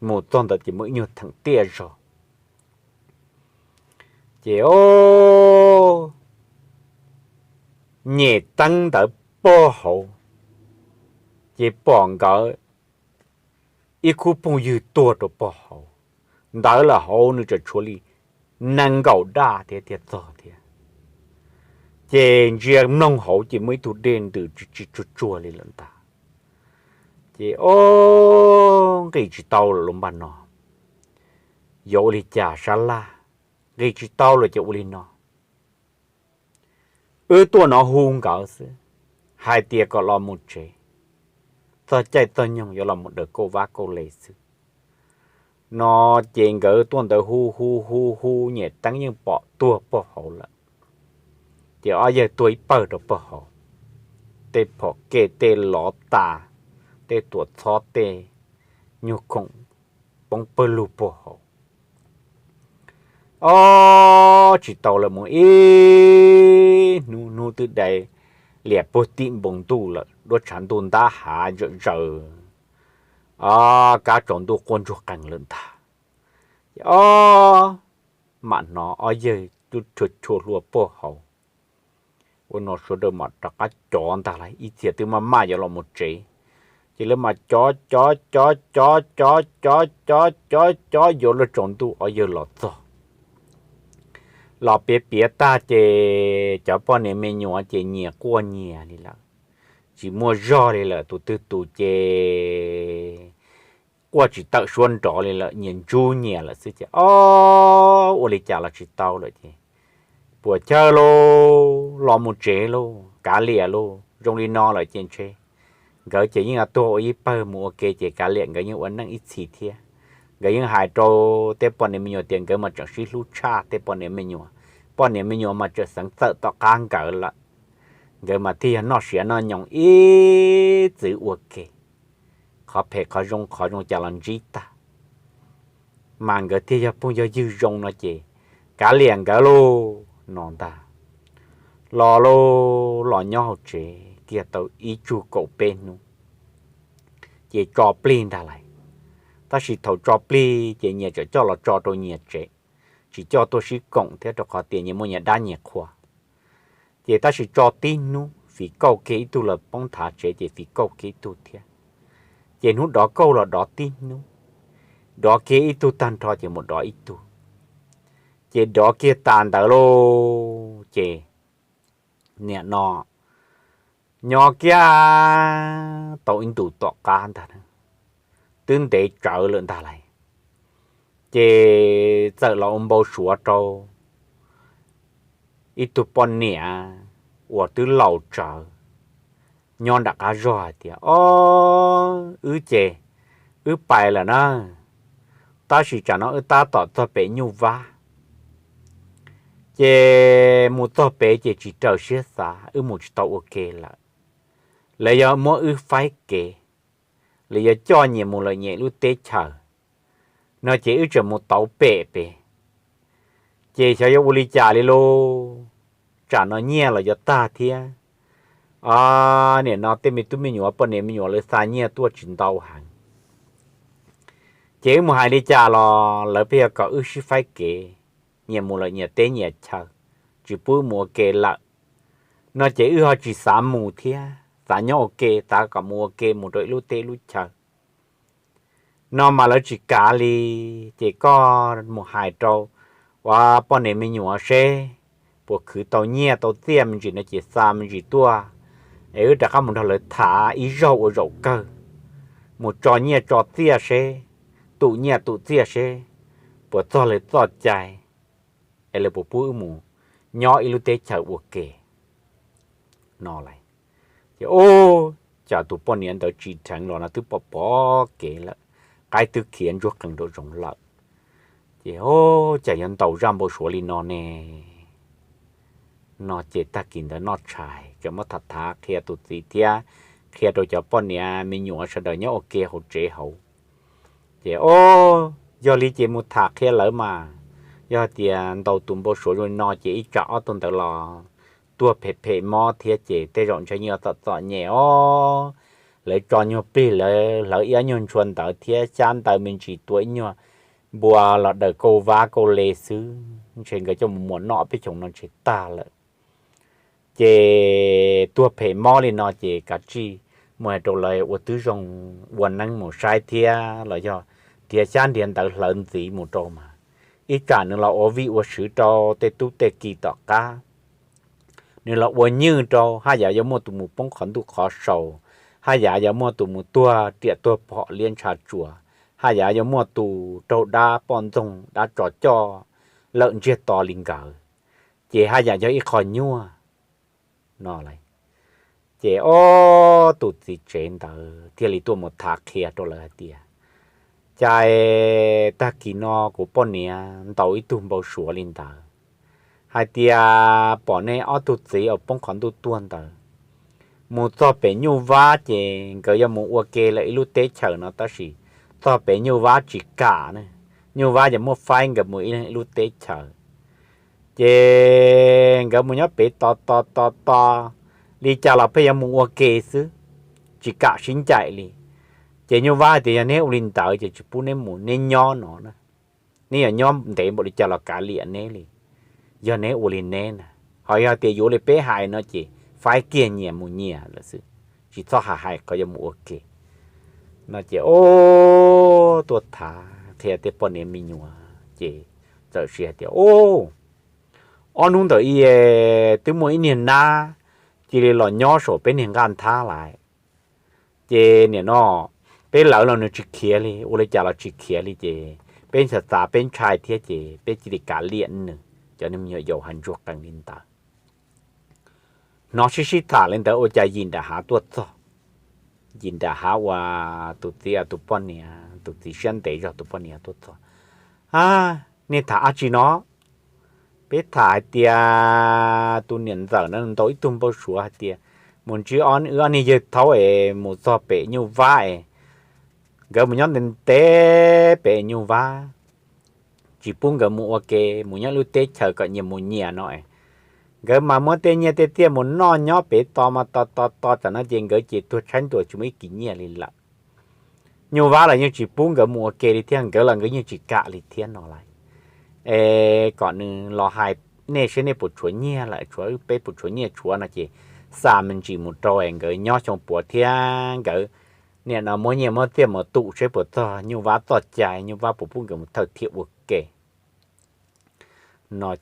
mus txog ntawd ces muaj ib nyuag theem tiaj zog, ces o, nyem teeb ntawd pog hauv, ces pom nkawd ib khub phooj ywg tuag rau pog hauv, ntawd lawm hauv nws tseem tshuav li nees nkaum daj thiab thiaj txog thiab. Ces ntsia mloog hauv ces muaj ib tug dej ntws tsis tsis tsuag tsuag li lawm ntag. Ces o, nqis tsis tau lawm los npaj no, yuav ua li cas sab laj, nqis tsis tau lawm ces ua li no. Wb tuaj no hu nkawd xwb, hais tias kom los mus tsev, txog caij txog nyoog yuav los mus daws kauj vab kauj le xwb. No ces nkawd tuaj ntawd hu hu hu hu, nyem teeb yeej pom tuag puag hauv lawm. Ces ob yawg tuag ib pawg rau puag hauv, tej phom kej tej lov tas, tej tuam txhob tej nyuag khoom poob pawg lug puag hauv. Ob tsis tau lawm mus ib hnub, hnub twb dai liam puag tim npoo ntuj lawm, duab tshav ntuj ntab hav ntsaws ntsaws, ob kab tsaus ntuj quaj ntsuag qees lawm ntag. Ces ob mam hnov ob yawg tub rhua rhua hlua puag hauv. Ua no sawv daws mam rov qab cov ntag lauj, ib txhia twb maj maj yuav los mus tsev, ces lawv mam cov cov cov cov cov cov cov cov cov yuav luag tsaus ntuj ob yawg los txog. Los piav piav tag ces cov poj niam me nyuam ces nyias quaj nyias li lawm, tsis muaj zog li lawm, tus twg tus ces quaj tsis tawm suab nrov li lawm, nyias ntsub nyias lawm xwb ces ob ua li cas los tsis tau lawm ces puas chawj lauj, los mus tsev lauj, kav liam lauj, zoo li no lawm ces ntshe nkawd ces yeej tuag ua ib pawg, mus ua ke ces kav liam nkawd yeej ua neej ib txhis thiab. Nkawd yeej hais rau tej poj niam me nyuam tias nkawd mas tseem sib hlub tshaj tej poj niam me nyuam, poj niam me nyuam mas tseem xeev txawm tom qab nkawd lawm, nkawd mas thiaj yog noj siav noj nyoos ib txwm ua ke, qhov phem qhov zoo qhov zoo cas los ntsib tag, mas nkawd thiaj yog phooj yog ywg zoo no ces kav liam nkawd lauj no ntag. Los lauj, los nyob hauv tsev kiag tau ib tsug kaum peb hnub ces tso plig ntag lauj. Tab sis thaum tso plig ces nyias tseem coj los tso rau nyias tsev, tsis coj tuaj sib koom thiab rau qhov tias nyias muaj nyias dab nyias qhua. Ces tab sis tso tib hnub, fiv kauj kiag ib tug los poob nthav tsev ces fiv kauj kiag ib tug thiab. Ces hnub dov kauj los dov tib hnub, dov kiag ib tug tag nrho ces mus dov ib tug. Ces dov kiag tas ntawd lauj ces nim no nyob kiag tau ib ntus tom qab ntag, twb ntev tsawv lawm ntag lauj. Ces txawm los ua npau suav rau ib tug poj niam uas twb laus tsawv nyob nram qab zog hais tias, Ob, wb ces wb pais lawm na, tab sis tsam no wb tab tom txog pem Nyuj Vab, ces mus txog pem ces tsis raws siab xav, wb mus tsis tau ua ke lawm. Lawv yuav muab wb faib kev, lawv yuav coj nyias mus lawm nyias lub teb chaws no ces wb tseem mus tauv pem pem. Ces xyov yuav ua li cas li lauj, tsam no nyiaj los yuav tag thiab. Nim no tej me tub me nyuam poj niam me nyuam lawv xa nyiaj tuaj tsis ntau heev. Ces wb mus hais li cas los lawv pheej yuav kom wb sib faib kev, nyias mus lawm nyias teb nyias chaw, tsis pub wb mus ua ke lawm. No ces wb ho tsis xav mus thiab, xav nyob ua ke, xav kom mus ua ke mus rau ib lub teb lub chaw. No mas lawv tsis kav li, ces koj mus hais rau ua poj niam me nyuam seb puas khwv tau nyiaj tau txiaj me ntsis no ces xa me ntsis tuaj, es wb rov qab mus nrog lawv tham ib zaug ua zaum kawg, mus tso nyiaj tso txiaj seb, tum nyiaj tum txiaj seb puas txog lawv txoj cai, es lawv puas pub wb mus nyob ib lub teb chaws ua ke no lauj. Ces ub, cas tus poj niam ntawd tsis dheev los no twb pom pom kev lawm, qaib twb khiav ntsuag qees nraum zoov lawm. Ces ub, cas yuav ntaus zaj npau suav li no ne? No ces tag kis ntawd noj tshais tseem muab tham thav qhia tus txiv thiab qhia rau cov poj niam me nyuam sawv daws nyob ua ke hauv tsev hauv. Ces ub, yog li ces mus tham qhia lawv mas, yog tias ntaus tus npau suav zoo li no ces ib tsam ob tug ntawd los tuag phem phem mob thiab ces tej zaum ntshe yeej txom txom nyem os. Lawv tso nyuag plig lawv hlawv ib ob nyuag ntshua ntawd thiab xyab ntawv me ntsis tua ib nyuag npua los daws kauj vab kauj le xwb, ntshe nkawd coj mus muas noj peb xyoos no ntshe tag lawm. Ces tuag phem mob li no ces kav tsij mus hais rau lawv ua tib zoo ua neeb mus saib thiab los yog nrhiav xyab nrhiav ntawv hlawv ntxiv mus rau mas, ib tsam nws los ua vij ua sw rau tej tub tej ki tom qab, nws los ua nywj rau haj yam yuav muaj tus mus poob qhov ntuj qhov sau, haj yam yuav muaj tus mus tuag riam tuag phom liab ntsha tsuas, haj yam yuav muaj tus raug dab poj ntxoog dab tsov coj lawm ntsiag to li nkawd, ces haj yam yog ib qho nyuaj no lauj. Ces ob tus txiv tsev ntawd thiaj li tuaj mus tham qhia rau lawv hais tias, cas tag kis no kuv poj niam ntaus ib tug npau suav li ntawd, hais tias pom nej ob tug txiv uas poob qhov ntuj tuag ntawd mus txog pem Nyuj Vab ces nkawd yuav mus ua ke lawm ib lub teb chaws no, tab sis txog pem Nyuj Vab tsis kam ne, Nyuj Vab yuav muab faib nkawd mus ib lub teb chaws. Ces nkawd mus nyob pem tos tos tos tos, li cas los pheej yuav mus ua ke xwb, tsis kam sib ncaim li. Ces Nyuj Vab hais tias yog neb ua li ntawd ces tsis pub neb mus, neb nyob no na, neb yuav nyob ntev npaum li cas los kav liam neb li, yog neb ua li neb na, ho yog tias yuav li peb hais no ces faib kiag nyias mus nyias lawm xwb, tsis txhob hais hais qhov yuav mus ua ke no. Ces ob tuaj tham qhia tej poj niam me nyuam ces txawm sib hais tias, Ub, ob hnub ntawm i twb muaj ib niag nab cia li los nyob saum peb niag nqaj nthab lawm. Ces nim no peb lawv los nws tsis khiav li, ua li cas los tsis khiav li, ces peb xav xav peb ntshai thiab ces peb cia li kav liam nws. Cov niag me nyuam yaus hais ntsuag qees li ntawd. Hnov sib sib tham li ntawd ua cas yim nram hav tuaj txog. Yim nram hav uas tus txiv, tus poj niam, tus txiv siab ntev zog tus poj niam tuaj txog. A, nej tham dab tsi no? Peb tham hais tias tus niam ntxawm na ntaus ib tug npau suav hais tias mus ntsib wb ob niag yawg thaub es mus txog pem Nyuj Vab es nkawd mus nyob ntev ntev pem Nyuj Vab, tsis pub nkawd mus ua ke, mus nyob lub teb chaws kom nyias mus nyias no es. Nkawd mas muab tej nyiaj tej txiaj mus noj nyob pem tos mas tos tos tos tam no ces nkawd ces tuag tshaib ntuag tsis muaj ib kis nyiaj li lawm. Nyuj Vab los yeej tsis pub nkawd mus ua ke li thiab, nkawd los nkawd yeej tsis kam li thiab no lauj. Es kom nws los hais nej seb nej puas tshuav nyiaj lawm, tshuav peb puas tshuav nyiaj, tshuav no ces xa me ntsis mus rau es nkawd nyob xyoo puav thiab nkawd nim no muab nyiaj muab txiaj mus tum seb puas txog Nyuj Vab txoj cai, Nyuj Vab puas pub nkawd mus thawj thiab ua ke no.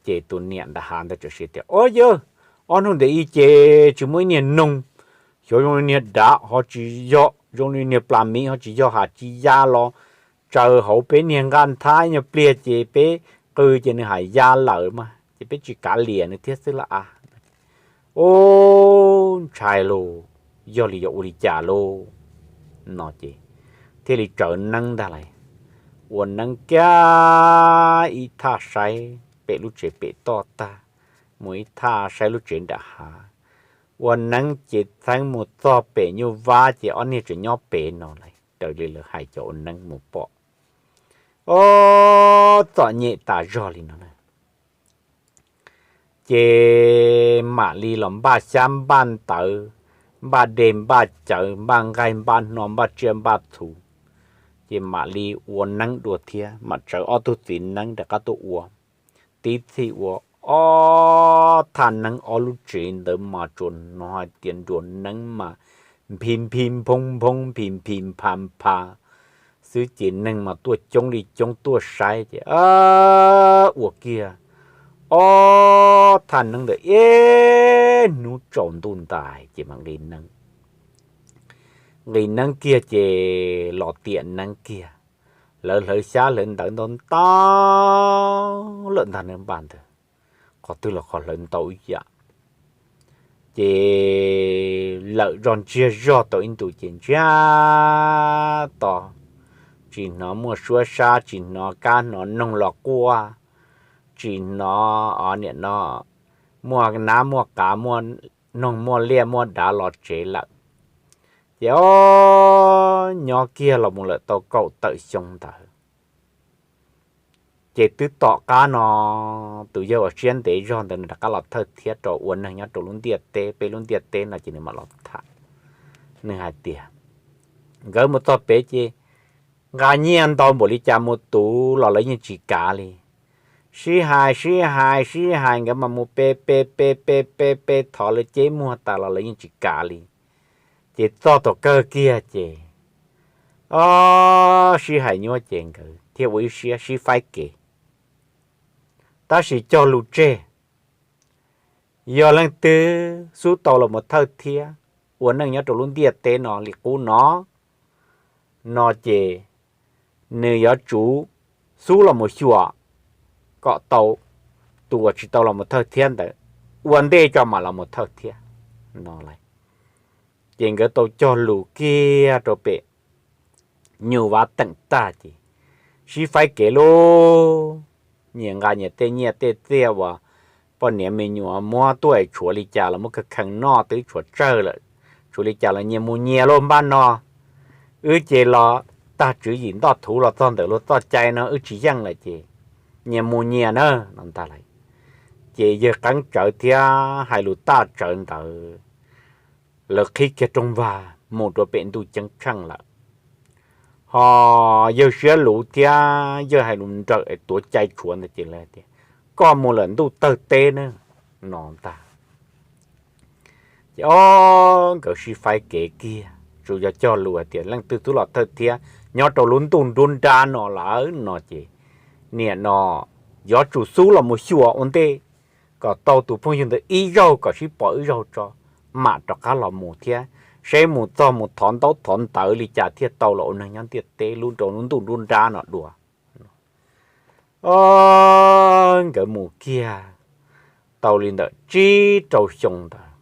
Ces tus niam nram hav ntawd txawm hais tias, Au yawg, ob hnub ntawm i ces tsis muaj ib niag noog, xyov zoo li niag dav ho tsis yog, zoo li niag plas miv ho tsis yog, has tsis ya los tsaws hauv peb niag nqaj nthab, ib nyuag pliag ces peb qw ces nws hais ya lawm mas ces peb tsis kav liam nws thiab xwb lauj a. Ub, ntshai lauj, yog li yuav ua li cas lauj no ces thiaj li tsaws neeb ntag lauj. Ua neeb kiag ib thaj saib pem lub tsev pem toj tag, mus ib thaj saib lub tsev nram hav. Ua neeb ces txheeb mus txog pem Nyuj Vab ces ob niag tseem nyob pem no lauj, raws li lawv hais cov ua neeb mus pom. Ob, txom nyem tas zog li no na. Ces mam li los npaj xyab npaj ntawv, npaj dej npaj cawv, npaj nqaij npaj hno, npaj tsiaj npaj txhu, ces mam li ua neeb dua thiab, mam tsawv ob tug txiv neeb rov qab tuaj ua. Tib txhij ua ob thaj neeb ob lub tsev ntawd mas tsuas hnov hais tias nruas neeb mas nphi nphi nphoo nphoo nphi nphi npha npha xwb ces neeg mas tuaj coob li coob tuaj saib ces ua kiag ob thaj neeb ntawd ib hnub tsaus ntuj ntais ces mam nqis neeb. Nqis neeb kiag ces los tiam neeb kiag, lawv hlawv xyab hlawv ntawv ntau ntau lawm ntag, neeb npaj ntawd qhov twg los qhov hlawv ntau ib yam. Ces lawm zog ntsiag zog tau ib ntus ces ntsiag to, tsis hnov muaj suab sab, tsis hnov kab hnov noog los quaj, tsis hnov o nim no muaj nab muaj qav muaj noog muaj liaj muaj dav los tsev lawm. Ces o, nyob kiag los mus lawm tau kaum tawm xyoo ntawd, ces twb tom qab no tus yawg uas siab ntev zog ntawd nws rov qab los thawj thiab rau ua neeg nyob rau lub ntiaj teb, peb lub ntiaj teb no ces nws mam los tham. Nws hais tias nkawd mus txog pem ces nqa nyiaj ntau npaum li cas mus tuv los lawv yeej tsis kav li. Sib hais sib hais sib hais nkawd mas mus pe pe pe pe pe pe thov lawv ceb muag tas los lawv yeej tsis kav li. Ces txog tom kawg kiag ces o, sib hais nyuaj ces nkawd thiaj ua ib siab sib faib kev. Tab sis cog lus tseg, yog leej twg xub tau los mus thawj thiab ua neej nyob rau lub ntiaj teb no li qub no, no ces nws yuav tsum xub los mus xyuas kom tau tus uas tsis tau los mus thawj thiab ntawd ua ntej tso mam los mus thawj thiab no lauj. Ces nkawd tau cog lus kiag rau pem nyuj vav teem tag ces sib faib kev lauj. Nyias nqa nyias tej nyiaj tej txiaj uas poj niam me nyuam muab tuaj tshuav li cas los muab khaws khees noj twb tshuav tsawg lawm, tshuav li cas los nyias mus nyias lauj. Npaj no wb ces los tag tswv yim ntoj thuv los txog ntawm luag txoj cai no wb tsis yeej lawm ces nyias mus nyias na no ntag lauj. Ces yawg qeeb tsawv thiab hais lus taj tsawv ntawd lawv qhib kiag rooj vag mus rau pem ntuj ceeb tsheej lawm. Ho yawg siab luv thiab yawg hais lus nrawm es tuav cai tshuav ntawd ces lawv tias, koj mus lawm ntuj tawg teb na no ntag. Ces ob nkawd sib faib kev kiag, tsuas yog cog lus hais tias leej twg twb los thawj thiab nyob rau lub ntuj nruab nrab no lawm no ces nim no yuav tsum xub los mus xyuas ua ntej kom tau tus phooj ywg ntawd ib zaug kom sib pom ib zaug tso mam rov qab los mus thiab seb mus txog mus thov ntaub thov ntawv li cas thiaj tau los ua neeg nyob ntiaj teb lub rau lub ntuj nruab nrab no dua. Ob nkawd mus kiag tau li ntawm tsib rau xyoo ntawd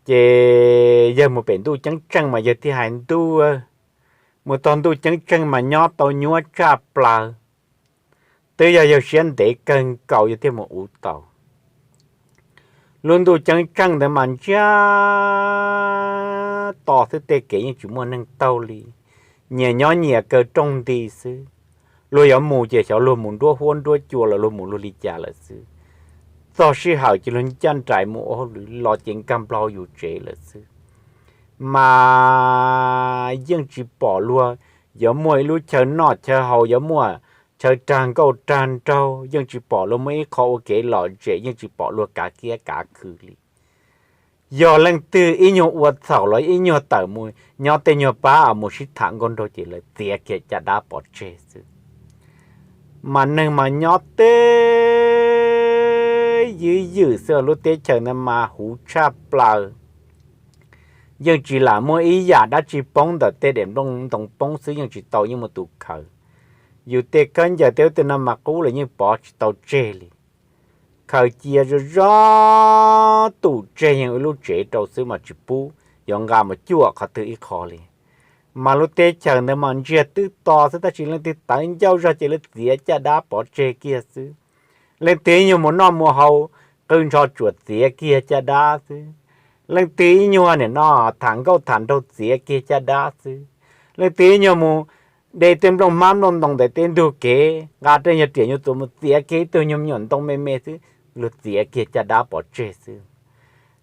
ces yawg mus pem ntuj ceeb tsheej mas yawg thiaj hais ntuj, mus txog ntuj ceeb tsheej mas nyob tau nyuaj tshaj plaws. Twb yog yawg siab ntev kawg nkaus yawg thiaj mus uv tau. Lub ntuj ceeb tsheej ntawd mas ntsiag to xwb, tej kev yeej tsis muaj neeg taug li, nyias nyob nyias kaw rooj nti xwb. Luag yuav mus ces xyov luag mus nruab huab nruab cua los luag mus luag li cas lawm xwb. Txog sij hawm ces luag ncaj nraim mus ua hauj lwm los ces nkag nplo yus tsev lawm xwb. Mas yeej tsis pom luag yuav muaj ib lub chaw noj chaw haus, yuav muaj chaw rag nkauj rag nraug, yeej tsis pom luag muaj ib qho ua kev lom zem, yeej tsis pom luag kav kiab kav khw li. Yog leej twg ib nyuag ua txhaum los ib nyuag tawm mus nyob tej nyuag pab mus sib tham nkauj nraug ces lawv txiav kiag caj dab pov tseg xwb. Mas neeg mas nyob teb ywb ywm xwb, lub teb chaws ntawd mas huv tshaj plaws. Yeej tsis lam muaj ib yam dab tsi poob ntawm tej daim nplooj ntoo poob xwb, yeej tsis tau yeej muaj tus khaws. Yus tej khaub ncaws tej ub tej no mas qub los yeej pov tsis tau tseg li. Khaws cia zog zog tus tseg yeej ua lub tsev rau xwb mas tsis pub yuav nqa mus cuam qhov twg ib qho li. Mas lub teb chaws ntawd mas ntsiag twb to xwb tab sis leej twg tawv ncauj zog ces lawv txiav caj dab pov tseg kiag xwb. Leej twg ib nyuag mus noj mus haus qw ntsho tsuam txiav kiag caj dab xwb. Leej twg ib nyuag nim no tham nkauj tham nraug txiav kiag caj dab xwb. Leej twg ib nyuag mus de tej nplooj hmab nplooj ntoo ntawm tej ntug kev nqa tej nyuag riam nyuag txuas mus txiav kiag ib tug nyuag me nyuam ntoo me me xwb, luag txiav kiag caj dab pov tseg xwb.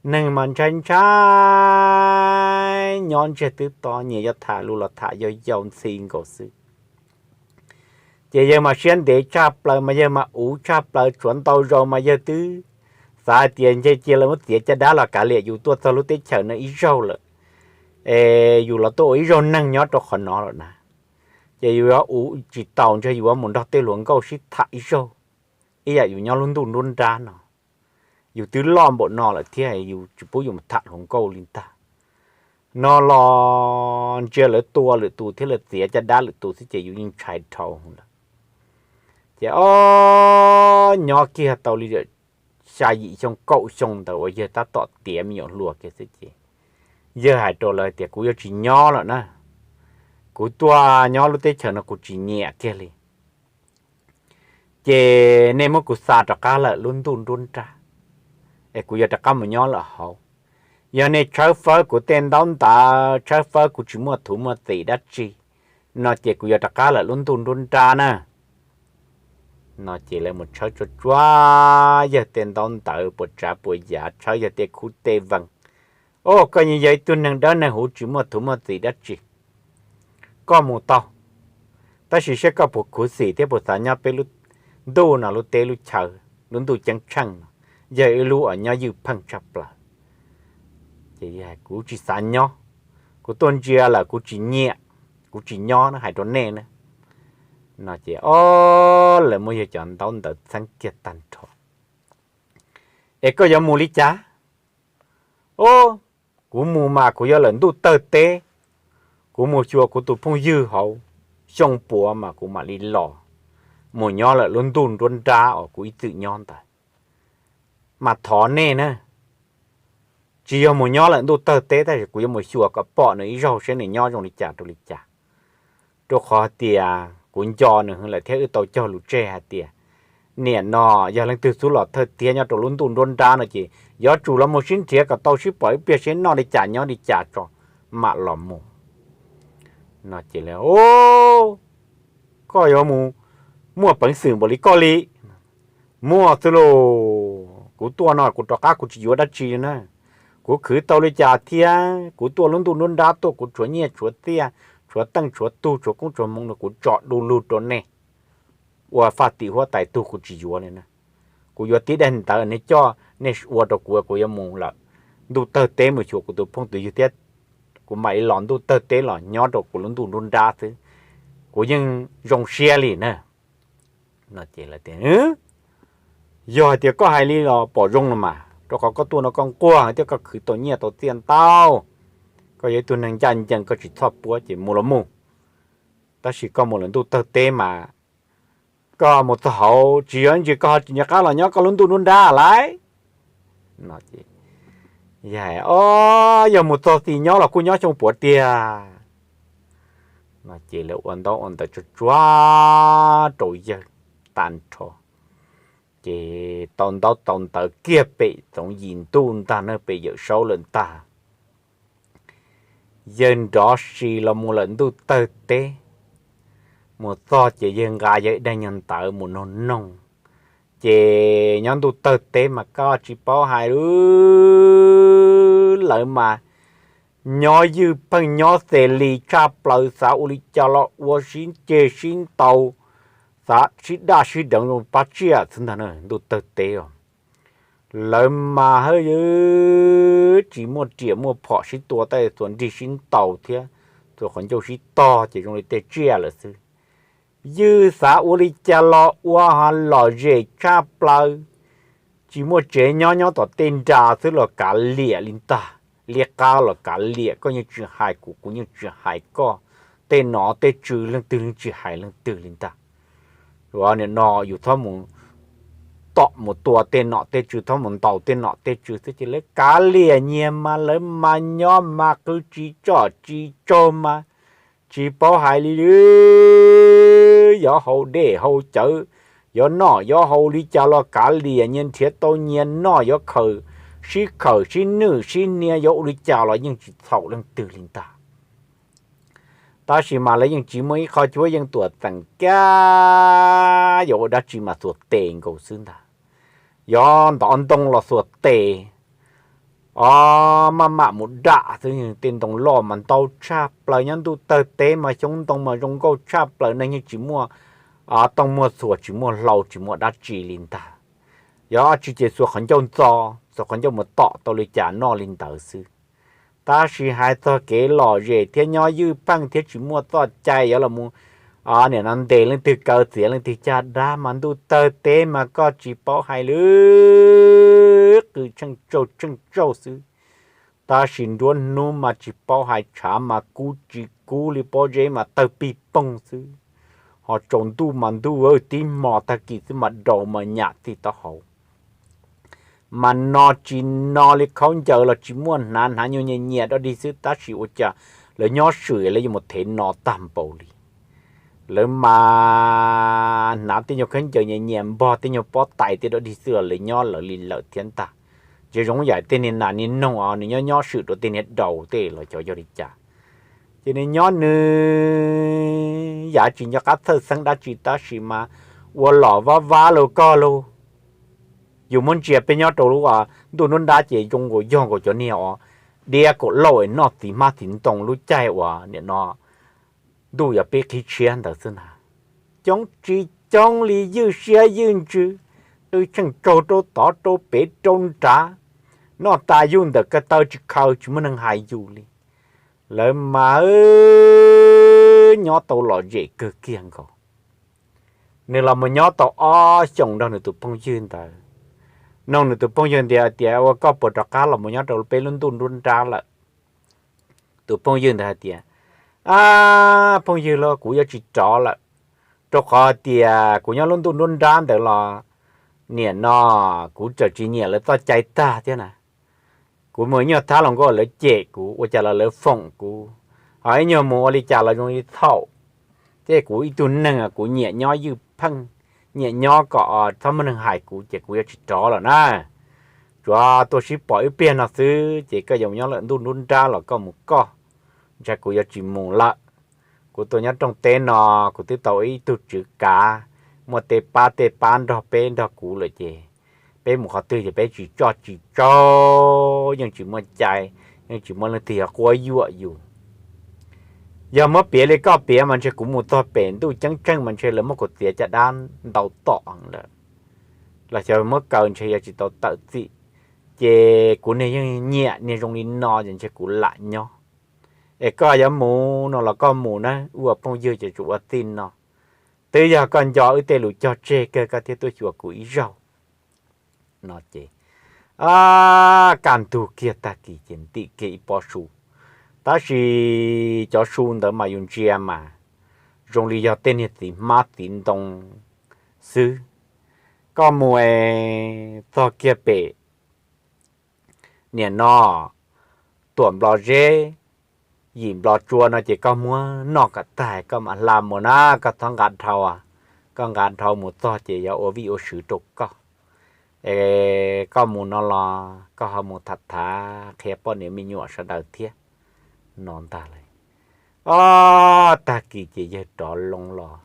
Neeg mas ntshai ntshai, nyob ntsiag twb to, nyias yuav tham lus los tham yau yau ntxhi nkaus xwb. Ces yawg mas siab ntev tshaj plaws mas yawg mas uv tshaj plaws, tshuav ntau zaus mas yawg twb xav hais tias ntshe cia lawv muab txiav caj dab los kav liam yus tuaj txog lub teb chaws no ib zaug lawm, es yus los tuaj ua ib zaug neeg nyob rau qhov no lawm na. Ces yus yuav uv tsis taus, ntshe yus yuav mus nrog tej hluas nkauj sib tham ib zaug, ib yam yus nyob lub ntuj nruab nrab no. Yus twb loj npaum no lawm thiab yus tsis pub yus mus tham hluas nkauj li ntag. No los ntsia lawv tua lwm tus thiab lawv txiav caj dab lwm tus xwb ces yus yeej ntshai dhau lawm. Ces ob nyob kiag tau li xya yim xyoo kaum xyoo ntawd uas yawg tab tom tiav me nyuam hluas kiag xwb ces yawg hais rau lawv tias kuv yuav tsis nyob lawm na, kuv tuaj nyob lub teb chaws no kuv tsis nyiam kiag li. Ces nej muab kuv xa rov qab lawm lub ntuj nruab nrab, es kuv yuav rov qab mus nyob lawm hauv. Yog nej tshawb fawb kuv tej ntaub ntawv, tshawb fawb kuv tsis muaj thuv muaj txim dab tsi no ces kuv yuav rov qab lawm lub ntuj nruab nrab na. No ces lawv mus tshawb tsuag tsuag yawg tej ntaub ntawv puas tsav puas yav, tshawb yawg tej khub tej vees. Au, koj yeej yog ib tug neeg dawb neeg huv tsis muaj thuv muaj txim dab tsi. Koj mus tau, tab sis saib koj puas khuv xim thiab puas xav nyob peb lub ntuj no, lub teb lub chaw, lub ntuj ceeb tsheej no, yog ib lub uas nyob ywj pheej tshaj plaws. Ces kuv tsis xav nyob, kuv tuaj ntsia lawm kuv tsis nyiam, kuv tsis nyob na, hais rau nej na. No ces ob lawv muab yawg cov ntaub ntawv txheeb kiag tag nrho. Es koj yuav mus li cas? Au, kuv mus mas kuv yuav lawm ntuj tawg teb, kuv mus xyuas kuv tus phooj ywg hauv xyoo puav mas kuv mam li los mus nyob lawm lub ntuj nruab nrab uas kuv ib txwm nyob ntawd. Mas thov nej na, tsis yog mus nyob lawm ntuj tawg teb, tab sis kuv yuav mus xyuas kom pom nws ib zaug seb nws nyob zoo li cas rau li cas. Rau qhov hais tias kuv nco nws heev lawm thiab wb tau cog lus tseg hais tias, niam no yog leej twg xub los thawj thiab nyob rau lub ntuj nruab nrab no ces yuav tsum los mus sib nrhiav kom tau sib pom ib pliag seb noj li cas nyob li cas tso mam los mus. No ces, koj yuav mus muaj peev xwm npaum li koj li? Muaj xwb lauj, kuv tuaj no kuv rov qab kuv tsis yuav dab tsi na. Kuv khwv tau li cas thiab kuv tuaj lub ntuj nruab nrab tuaj kuv tshuav nyiaj tshuav txiaj, tshuav teej tshuav tug, tshuav koob tshuav hmoov no kuv tso du lug rau nej ua faj tim huab tais tug kuv tsis yuav li na. Kuv yuav tib daim ntawv nej coj nej ua rau kuv, kuv yuav mus lawm ntuj tawg teb mus xyuas kuv tus phooj tus ywg thiab kuv mam li los ntuj tawg teb los nyob rau kuv lub ntuj nruab nrab xwb, kuv yeej zoo siab li na. No ces, yog hais tias koj hais li los pom zoo los mas, rau qhov koj tuaj no koj nquag thiab koj khwv tau nyiaj tau txiaj ntau, koj yog ib tug neeg ncaj ncees koj tsis txhob puab ces mus los mus. Tab sis koj mus lawm ntuj tawg teb mas koj mus txog hauv tsis yog ntsis koj ho tsis nco qab los nyob koj lub ntuj nruab nrab lauj. No ces, o, yog mus txog txim nyob los kuj nyob xyoo puav tiag. No ces lawv ua ntaub ua ntawv tsuag tsuag rau yawg tag nrho, ces tau ntaub tau ntawv kiag pem txoov yim ntuj ntag na, pem Yawm Saub lawm ntag. Yawg nrov si los mus lawm ntuj tawg teb. Mus txog ces yawg nqa yawg ib daim nyuag ntawv mus noog noog, ces nyob ntuj tawg teb mas koj tsis paub hais lawm, lawv mas nyob ywj pheej nyob xes lis tshaj plaws, xav ua li cas los ua, sib ceg sib ntaus, xav sib daj sib deev zoo pab tsiaj xwb ntag na ntuj tawg teb os. Lawv mas hawb, tsis muaj riam muaj phom sib tua, tab sis txuas nrig sib ntaus thiab txuas qhov ncauj sib tog ces zoo li tej tsiaj lawm xwb. Ywj xav ua li cas los ua, lom zem tshaj plaws. Tsis muaj tsev nyob, nyob tom tej nra xwb los kav liam li ntag, liab qab los kav liam, koj yeej tsis hais kuv, kuv yeej tsis hais koj. Tej nom tej tswv leej twg yeej tsis hais leej twg li ntag. Ua nim no yus txhob mus tom mus tua tej nom tej tswv, txhob mus ntaus tej nom tej tswv xwb ces lawv kav liam nyias mas lawv mas nyob mas qw tsis tsom tsis tsaug mas tsis paub hais li, yuav haus dej haus cawv, yuav noj yuav haus li cas los kav liam nyias, nrhiav tau nyias noj, yuav khawm sib khawm sib nwj sib hnia, yuav ua li cas los yeej tsis txhaum leej twg li ntag. Tab sis mas lawv yeej tsis muaj ib qho cuab yeej tuam txeem kiag, yuav ua dab tsi mas xuas tes nkaus xwb ntag. Yuav ntov ntoo los xuas tes, o, maj mam mus dam xwb. Tej ntoo loj mas ntau tshaj plaws, nyob ntuj tawg teb mas xyoob ntoo mas zoo nkauj tshaj plaws, neeg yeej tsis muaj tooj muaj txhuas, tsis muaj hlau tsis muaj dab tsi li ntag. Yuav tsis ces xuas qhov ncauj ntxo, xuas qhov ncauj mus tom tau li cas noj li ntawd xwb. Tab sis hais txog kev lom zem thiab nyob ywj pheej thiab tsis muaj txoj cai yuav los mus, o, nim no ntes leej twg kaw txiav leej twg caj dab mas ntuj tawg teb mas koj tsis paub hais lawm, qw tsheej tsaug tsheej tsaug xwb. Tab sis nruab hnub mas tsis paub hais, tshav mas kub tsis kub li, pob zeb mas tawg pig poog xwb. Ho tsaus ntuj mas ntuj, tib hmo tag kis xwb mas daus mas nyam txij taub hau. Mas no tsis no li, khaub ncaws los tsis muaj hnav, hnav nyuag nyias nyias dog dig xwb, tab sis ua cas lawv nyob swm lawv yuav mus thev no tag npaum li. Lawv mas hnav tej nyuag khaub ncaws nyias nyias npog tej nyuag pob tais tej dog dig xwb los lawv nyob lawv li lawm thiab ntag. Ces zoo yam tej niag nas niag noog os, nws nyob nyob swm rau tej niag daus tej los xyov yog li cas. Ces nws nyob nws yam tsis nco qab txhawj xeeb dab tsi, tab sis mas ua los vab vab los koj los. Yus muab ntsia peb nyob rau lub ntuj nruab nrab ces zoo nkaus yog nkaus cov niag os, diab kaum lauj es noj txiv hmab txiv ntoo lub caij uas nim no ntuj yuav pib qhib tshiab ntawd xwb ntag. Coob tsis coob li, ywj siab ywj ntsws, qw tsheej tsaug rau tod rau pem rau nrad, noj tas yuj ntawm ko taw tsis khaws, tsis muaj neeg hais yus li. Lawv mas nyob tau lom zem kawg kiag nkaus. Nws los mus nyob tau ob xyoos nrog nws tus phooj ywg ntawd. Nug nws tus phooj ywg ntawd hais tias, ua koj puas rov qab los mus nyob rau peb lub ntuj nruab nrab lawm? Tus phooj ywg ntawd hais tias, Ab, phooj ywg los kuv yuav tsis rov lawm, rau qhov tias kuv nyob lub ntuj nruab nrab ntawd los niam no kuv txawm tsis nyiam lawv txoj cai tag thiab na. Kuv mus ib nyuag thab los nkauj lawv cem kuv, ua cas los lawv foom kuv, ho ib nyuag mus ua li cas los zoo li thaum. Thiab kuv ib tug neeg kuv nyiam nyob ywj pheej, nyiam nyob kom txhob muaj neeg hais kuv ces kuv yuav tsis rov lawm na. Tsuav tuaj sib pom ib pliag no xwb ces koj yuav mus nyob lawm ntuj nruab nrab los koj mus koj, ntshai kuv yuav tsis mus lawm. Kuv tuaj nyob rooj teb no, kuv twb tau ib tug tswv kav, muaj tej pab tej pab nrog peb nrog kuv lawm ces peb mus qhov twg ces peb tsis coj tsis tsaug, yeej tsis muaj cai, yeej tsis muaj leej twg yuav quab yuam yus. Yog muab piav li koj piav mas ntshe kuv mus txog pem ntuj ceeb tsheej mas ntshe lawv muab kuv txiav caj dab ntau tom lawm, los xyov muab kaw ntshe yuav tsis tau tawm txim. Ces kuv niag yeej nyiam niag zoo li no ces ntshe kuv lam nyob. Es koj yuav mus no los koj mus na, ua phooj ywg ces tsuas ua txij no. Twb yog koj nco wb tej lus cog tseg kawg koj thiaj tuaj xyuas kuv ib zaug no ces, ab, kaj ntug kiag tag kis ces ntim kiag ib pob su. Tab sis cov su ntawd mas yus ntsia mas zoo li yog tej niag txiv hmab txiv ntoo xwb. Koj mus es txog kiag pem niam no Tuam Nplos Zeb, Yim Nplos Tsua no ces koj muab noj kom tag koj mam hla mus na, koj txhob nqa dhau. Koj nqa dhau mus txog ces yog ua vij ua sw rau koj. Es koj mus no los koj ho mus tham tham qhia poj niam me nyuam sawv daws thiab no ntag lauj. Ob, tag kis ces yawg rov loo los,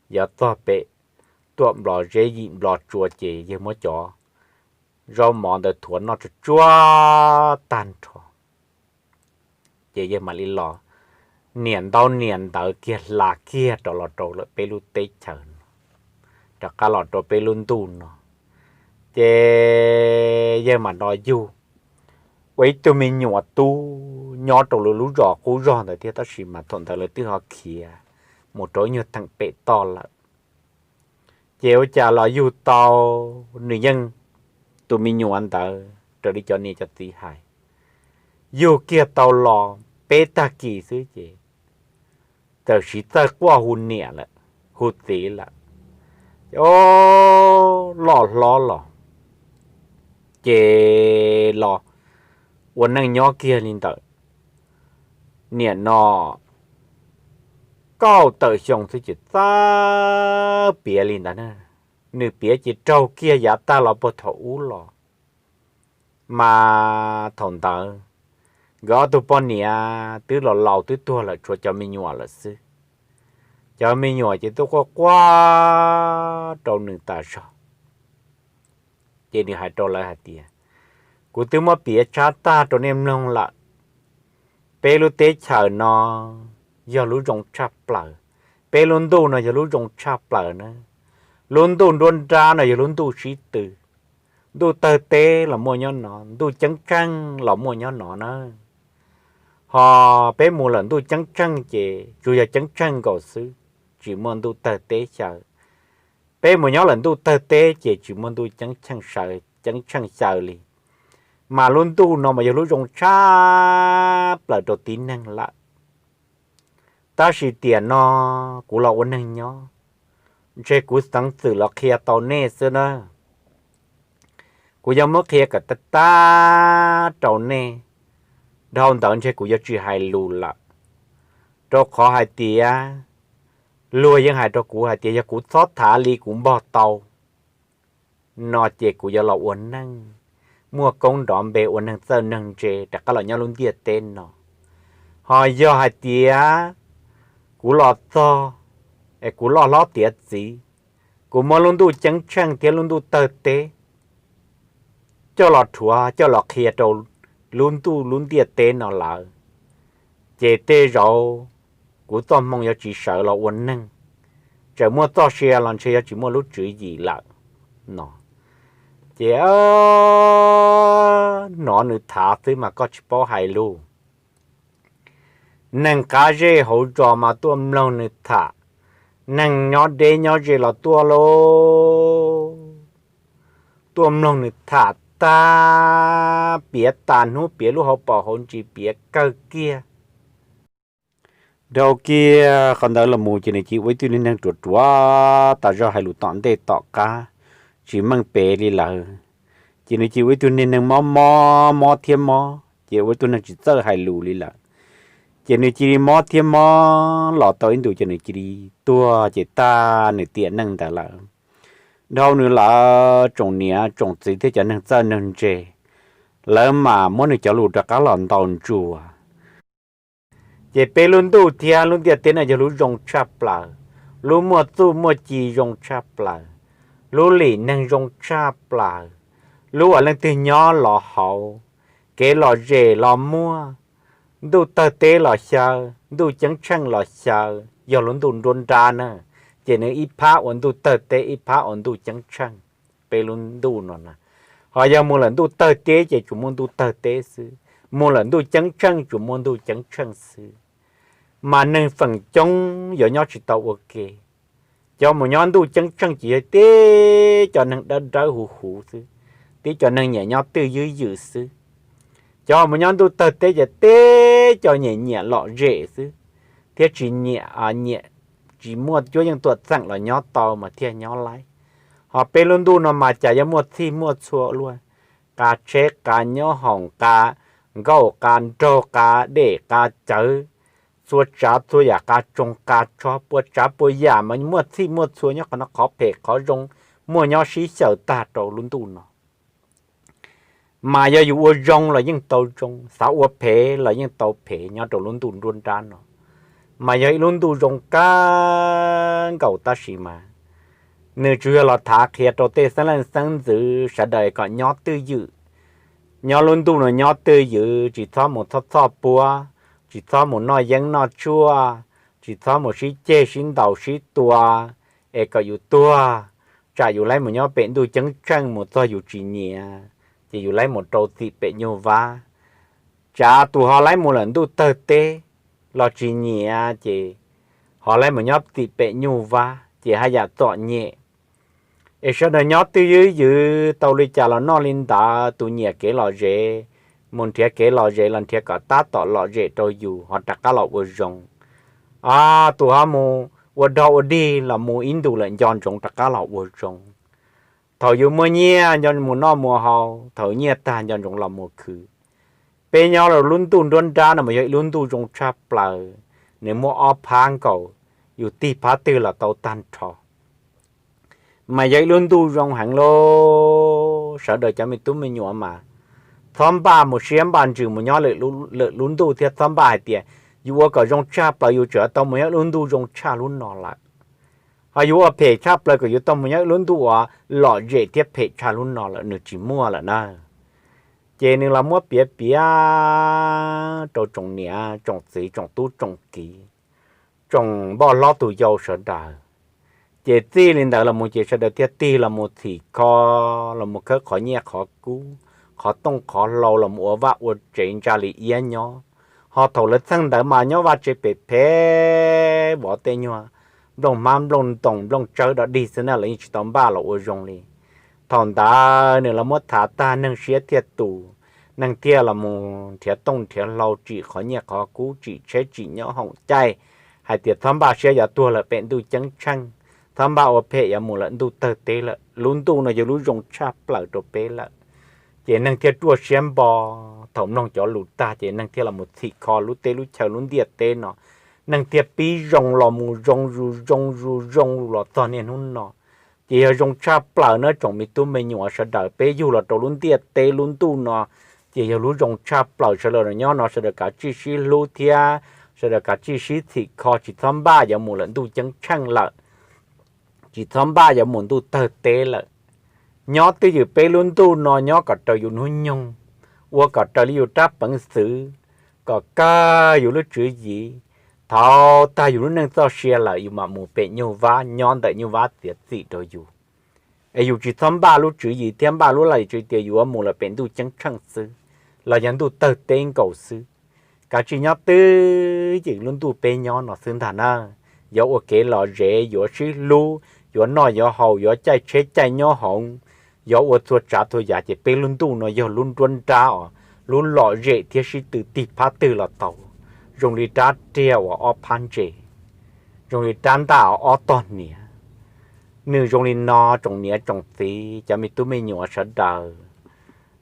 yog txog pem Tuam Nplos Zeb, Yim Nplos Tsua ces yawg muab cov zaub mov ntawd thuav noj tsuag tsuag tag nrho. Ces yawg mam li los niam ntaub niam ntawv kiag hla kiag rov los rau lawm peb lub teb chaws no, rov qab los rau peb lub ntuj no. Ces yawg mam los yug ua ib tug me nyuam tub nyob rau lawv lub zos qub zog ntawd thiab, tab sis mas thaum ntawd lawv twb ho khiav mus rau ib nyuag theem pem toj lawm. Ces ua cas los yug tau, nws yeej, tus me nyuam ntawd raws li cov niam cov txiv hais, yug kiag tau los peb tag kis xwb ces txawm siv txawj quaj hu niam lawm, hu txiv lawm. Ces o, loj hlob los ces los ua neej nyob kiag li ntawd, niam no kaum tawm xyoo xwb ces txawj piav li ntawd na. Nws piav ces raug kiag yav tag los puag thaum ub los, mas thaum ntawd nkawd ob tug poj niam twb los laus twb tuag lawm, tshuav cov me nyuam lawm xwb. Cov me nyuam ces twb quaj quaj rau nws tas zog. Ces nws hais rau lawv hais tias, kuv twb muab piav tshab tag rau nej mloog lawm. Peb lub teb chaws no yog lub zoo tshaj plaws, peb lub ntuj no yog lub zoo tshaj plaws na. Lub ntuj nruab nrab no yog lub ntuj sib tw. Ntuj tawg teb los muaj nyob no, ntuj ceeb tsheej los muaj nyob no na. Ho peb mus lawm ntuj ceeb tsheej ces tsuas yog ceeb tsheej nkaus xwb, tsis muaj ntuj tawg teb xyaw. Peb mus nyob lawm ntuj tawg teb ces tsis muaj ntuj ceeb tsheej xyaw li. Mas lub ntuj no mas yog lub zoo tshaj plaws rau tib neeg lawm. Tab sis tiam no kuv los ua neeg nyob, ntshe kuv xeev txwm los qhia tau nej xwb na. Kuv yuav muab qhia kom tag tag rau nej, dhau ntawd ntshe kuv yuav tsis hais lus lawm, rau qhov hais tias luag yeej hais rau kuv hais tias yog kuv txhob tham li kuv npog tau no ces kuv yuav los ua neej muaj koob nrov npe, ua neeg txawj neeg ntse rov qab los nyob lub ntiaj teb no. Ho yog hais tias kuv los txog es kuv loj hlob tiav txiv, kuv muab lub ntuj ceeb tsheej thiab lub ntuj tawg teb coj los rhuav coj los qhia rau lub ntuj lub ntiaj teb no lawm, ces tej zaum kuv txoj hmoo yuav tsis sawv los ua neeg, tseem muaj txoj sia los ntshe yuav tsis muaj lub tswv yim lawm no. Ces hnov nws tham xwb mas koj tsis paub hais lus. Neeg qab zej hauv zos mas tuaj mloog nws tham, neeg nyob deb nyob ze los tuaj lauj, tuaj mloog nws tham tag, piav tas hnub piav lub hauv paus hauv ntsis piav kawg kiag. Dhau kiag qhov ntawd los mus ces nws cia li ua ib tug niag neeg ruam ruam tas zog, hais lus tom ntej tom qab tsis meej pem li lawm. Ces nws cia li ua ib tug niag neeg mob mob, mob thiab mob, ces ua ib tug neeg tsis txawj hais lus li lawm. Ces nws cia li mob thiab mob los tau ib ntus ces nws cia li tuag ces tag nws tiam neej ntawd lawm. Dhau nws lawm tsoom niam tsoom txiv thiab cov neeg txawj neeg ntse, lawv mam muab nws cov lus rov qab los ntaus ntsuas. Ces peb lub ntuj thiab lub ntiaj teb no yog lub zoo tshaj plaws, lub muaj txuj muaj ci zoo tshaj plaws, lub lim neeg zoo tshaj plaws, lub uas leej twg nyob los hauv, kev lom zem los muaj, ntuj tawg teb los xyaw, ntuj ceeb tsheej los xyaw, yog lub ntuj nruab nrab na. Ces nws ib phab ua ntuj tawg teb, ib phab ua ntuj ceeb tsheej. Peb lub ntuj no na, ho yog mus lawm ntuj tawg teb ces tsuas muaj ntuj tawg teb xwb, mus lawm ntuj ceeb tsheej tsuas muaj ntuj ceeb tsheej xwb. Mas neeg feem coob yuav nyob tsis tau ua ke. Cov mus nyob ntuj ceeb tsheej ces yog tib cov neeg dawb dawb huv huv xwb, tib cov neeg nyiam nyob twj ywm ywm xwb. Cov mus nyob ntuj tawg teb ces tib cov nyiam nyiam lom zem xwb, thiab tsis nyiam, nyiam, tsis muaj cuab yeej tuam txeem los nyob tau mas thiaj nyob laib. Ho peb lub ntuj no mas cas yuav muaj txhij muaj txhua luaj, qas tsheb qas nyob hoom qas nkauj qas nraug qas dej qas cawv, txhua tsav txhua yam qas tsoos qas tsho pua tsav pua yam mas muaj txhij muaj txhua nyob qhov no, qhov phem qhov zoo muaj nyob sib xyaw tag rau lub ntuj no. Mas yog yus ua zoo los yeej tau zoo, xav ua phem los yeej tau phem nyob rau lub ntuj nruab nrab no. Mas yog ib lub ntuj zoo kawg nkaus tab sis mas nws tsuas yog los thav qhia rau tej xeeb leej xeeb ntxwv sawv daws kom nyob twj ywm, nyob lub ntuj no nyob twj ywm, tsis txhob mus txhoj txhoj puab, tsis txhob mus noj yeeb noj tshuaj, tsis txhob mus sib ceg sib ntaus sib tua, es kom yus tuag, tsam yus laib mus nyob pem ntuj ceeb tsheej mus txog yus tsis nyiam, ces yus laib mus rau txim pem nyuj vab. Tsav tus ho laib mus lawm ntuj tawg teb los tsis nyiam ces ho laib mus nyob txim pem nyuj vab ces haj yam txom nyem. Es sawv daws nyob twj ywm ywm, tau li cas los noj li ntawd, tus nyiam kev lom zem mus nrhiav kev lom zem los nrhiav kom tab tom lom zem rau yus ho rov qab los ua zoo. A, tus ho mus ua dog ua dig los mus ib ntus lawm nco ntsoov rov qab los ua zoo. Thaum yus muaj nyiaj nco mus noj mus haus, thaum nyiaj tag nco ntsoov los mus khwv. Peb nyob rau lub ntuj nruab nrab no mas yog ib lub ntuj zoo tshaj plaws, nws muaj ob phab nkaus, yus tig phab twg los tau tag nrho. Mas yog ib lub ntuj zoo heev lauj, sawv daws cov me tub me nyuam mas txhob npaj mus siab npaj ntsws mus nyob lwm lub ntuj thiab txhob npaj hais tias yus ua kom zoo tshaj plaws yus tseem tau mus nyob ib lub ntuj zoo tshaj lub no lawm. Ho yus ua phem tshaj plaws kom yus tau mus nyob ib lub ntuj uas lom zem thiab phem tshaj lub no lawm, nws tsis muaj lawm na. Ces nws los muab piav piav rau tsoom niam tsoom txiv tsoom tub tsoom kiv, tsoom npoj hlob tus yau sawv daws. Ces txij li ntawd los mus ces sawv daws thiaj tig los mus txhim kho, los mus khawb qhov nyiaj qhov kub, qhov tooj qhov hlau, los mus ua vaj ua tsev ntsa li iab nyob. Ho thaum lawv txheej ntawd mas nyob vaj tsev phem phem, vov tej nyuag nplooj hmab nplooj ntoos nplooj tsawb dog dig xwb na, lawv yeej tsis tau npaj los ua zoo li. Thaum ntawd nws los muab thav tag neeg siab thiaj tus, neeg thiaj los mus nrhiav tooj nrhiav hlau tsim qhov nyiaj qhov kub tsim tsheb tsim nyob hoom caij, hais tias txhob npaj siab yuav tuag lawm pem ntuj ceeb tsheej, txhob npaj ua phem yuav mus lawm ntuj tawg teb lawm, lub ntuj no yog lub zoo tshaj plaws rau peb lawm. Ces neeg thiaj ruaj siab npo. Thaum mloog cov lus tag ces neeg thiaj los mus txhim kho lub teb lub chaw lub ntiaj teb no. Neeg thiaj pib zoo los mus zoo zus zoo zus zoo los txog niaj hnub no. Ces yog zoo tshaj plaws na tsoom me tub me nyuam sawv daws, peb yug los rau lub ntiaj teb lub ntuj no, ces yog lub zoo tshaj plaws. Sawv daws nyob no sawv daws kav tsij sib hlub thiab sawv daws kav tsij sib txhim kho, tsis txhob npaj yuav mus lawm ntuj ceeb tsheej lawm, tsis txhob npaj yuav mus ntuj tawg teb lawm. Nyob twj ywm peb lub ntuj no, nyob kom raws yus hnub nyoog, ua kom raws li yus rab peev xwm, kom kawg yus lub tswv yim. Thaum tag yus lub neej txoj sia lawm yus mam mus pem nyuj vab nyob ntawm nyuj vab txiav txim rau yus. Es yus tsis txhob npaj lub tswv yim thiab npaj lub laj lim tswv tias yuav mus lawm pem ntuj ceeb tsheej xwb, los yog ntuj tawg teb nkaus xwb. Kav tsij nyob twj ywm lub ntuj peb nyob no xwb ntag na. Yuav ua kev lom zem, yuav sib hlub, yuav noj yuav haus, yuav caij tsheb caij nyob hoov, yuav ua txhua tsav txhua yam, ces peb lub ntuj no yog lub nruab nrab os, lub lom zem thiab sib tw tig phab twg los tau. zoo li rab riam uas ob phab ntse, zoo li rab ntaj ob tog hniav. Nws zoo li no tsoom niam tsoom txiv cov me tub me nyuam sawv daws.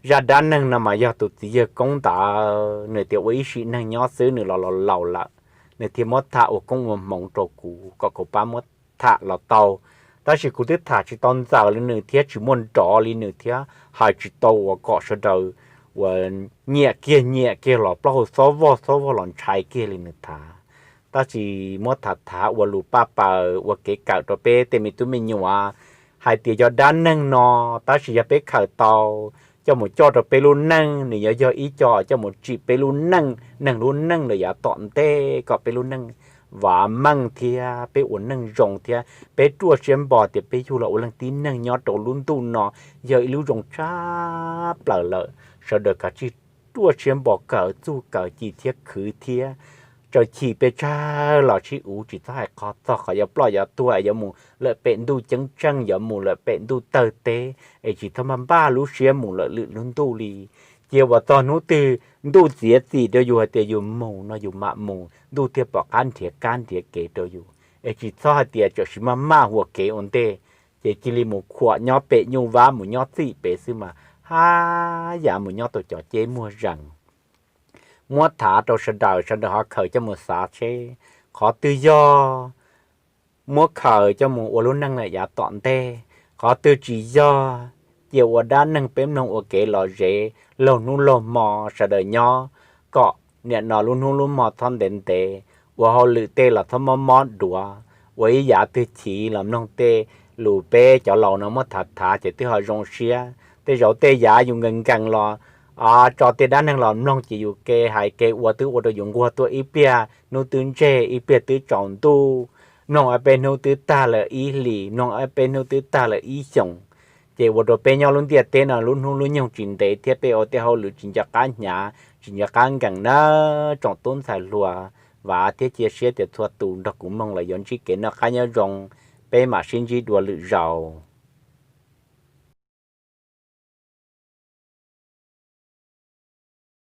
Zaj dab neeg no mas yog tus txiv yawg koob ntawd nws tias ua ib sim neej nyob xwb nws los los laus lawm, nws thiaj muab tham ua koob ua hmoov rau kuv kom kuv pab muab tham los tau. Tab sis kuv twb tham tsis tau ntxaws li nws thiab tsis muaj nrov li nws thiab hais tsis tau uas kom sawv daws uas nyiam kiag nyiam kiag los plaub hau xob vog xob vog los ntshai kiag li nws tham. Tab sis muab tham thav ua lus paj paws ua kev kawm rau peb tej me tub me nyuam hais tias yog dab neeg no, tab sis yog peb khaws tau coj mus coj rau peb lub neej, nws yuav yog ib co coj mus tsim peb lub neej, neeg lub neej lawm yav tom ntej kom peb lub neej vam meej thiab peb ua neej zoo thiab peb ruaj siab npo tias peb yug los ua leej tib neeg nyob rau lub ntuj no yog ib lub zoo tshaj plaws lawm. Sawv daws kav tsij ruaj siab npo kawm txuj kawm ci thiab khwv thiab. Tsaws chim pes tsawg los sib uv, tsis txhob hais qhov txog qhov yuav ploj yuav tuag es yuav mus lawm pem ntuj ceeb tsheej, yuav mus lawm pem ntuj tawg teb, es tsis txhob maj npaj lub siab mus lawm lwm lub ntuj li. Cia uas txog hnub twg ntuj txiav txim rau yus hais tias yus mus no yus mam mus, ntuj thiaj pom qab nrhiav kab nrhiav kev rau yus. Es tsis txhob hais tias tam sim maj maj ua kev ua ntej, ces cia li mus khuam nyob pem nyuj vab mus nyob txij pem xwb mas haj yam mus nyob tau cov ceb muag zees. Muab thav rau sawv daws, sawv daws ho khaws coj mus xav seb qhov twg yog, muab khaws coj mus ua lub neej lawm yav tom ntej. Qhov twg tsis yog, cia ua dab neeg peb mloog ua kev lom zem laug hnub laug hmo sawv daws nyob, kom nim no lub hnub lub hmo txhob ntev ntev, ua hauj lwm tej los txhob mob mob duav, ua ib yav twg chiv los mloog tej lus peb cov laus no muab thav thav ces twb ho zoo siab. Tej zaum tej yav yus nkees nkees los tso tej dab neeg los mloog ces yus kev hais kev ua twb ua rau yus nquag tuaj ib pliag hnub twb ntseg ib pliag twb tsaus ntuj, mloog ob peb hnub twb tag lawm ib hlis, mloog ob peb hnub twb tag lawm ib xyoos. Ces ua rau peb nyob lub ntiaj teb no lub hnub lub nyoog tsis ntev thiab peb ua tej hauj lwm tsis nco qab hnyav tsis nco qab nkees na. Tsoom tub ntxhais hluas, vam thiab cia siab tias txhua tus nrog kuv mloog los yuav ntsib kev noj qab nyob zoo, peb mam sib ntsib dua lwm zaus.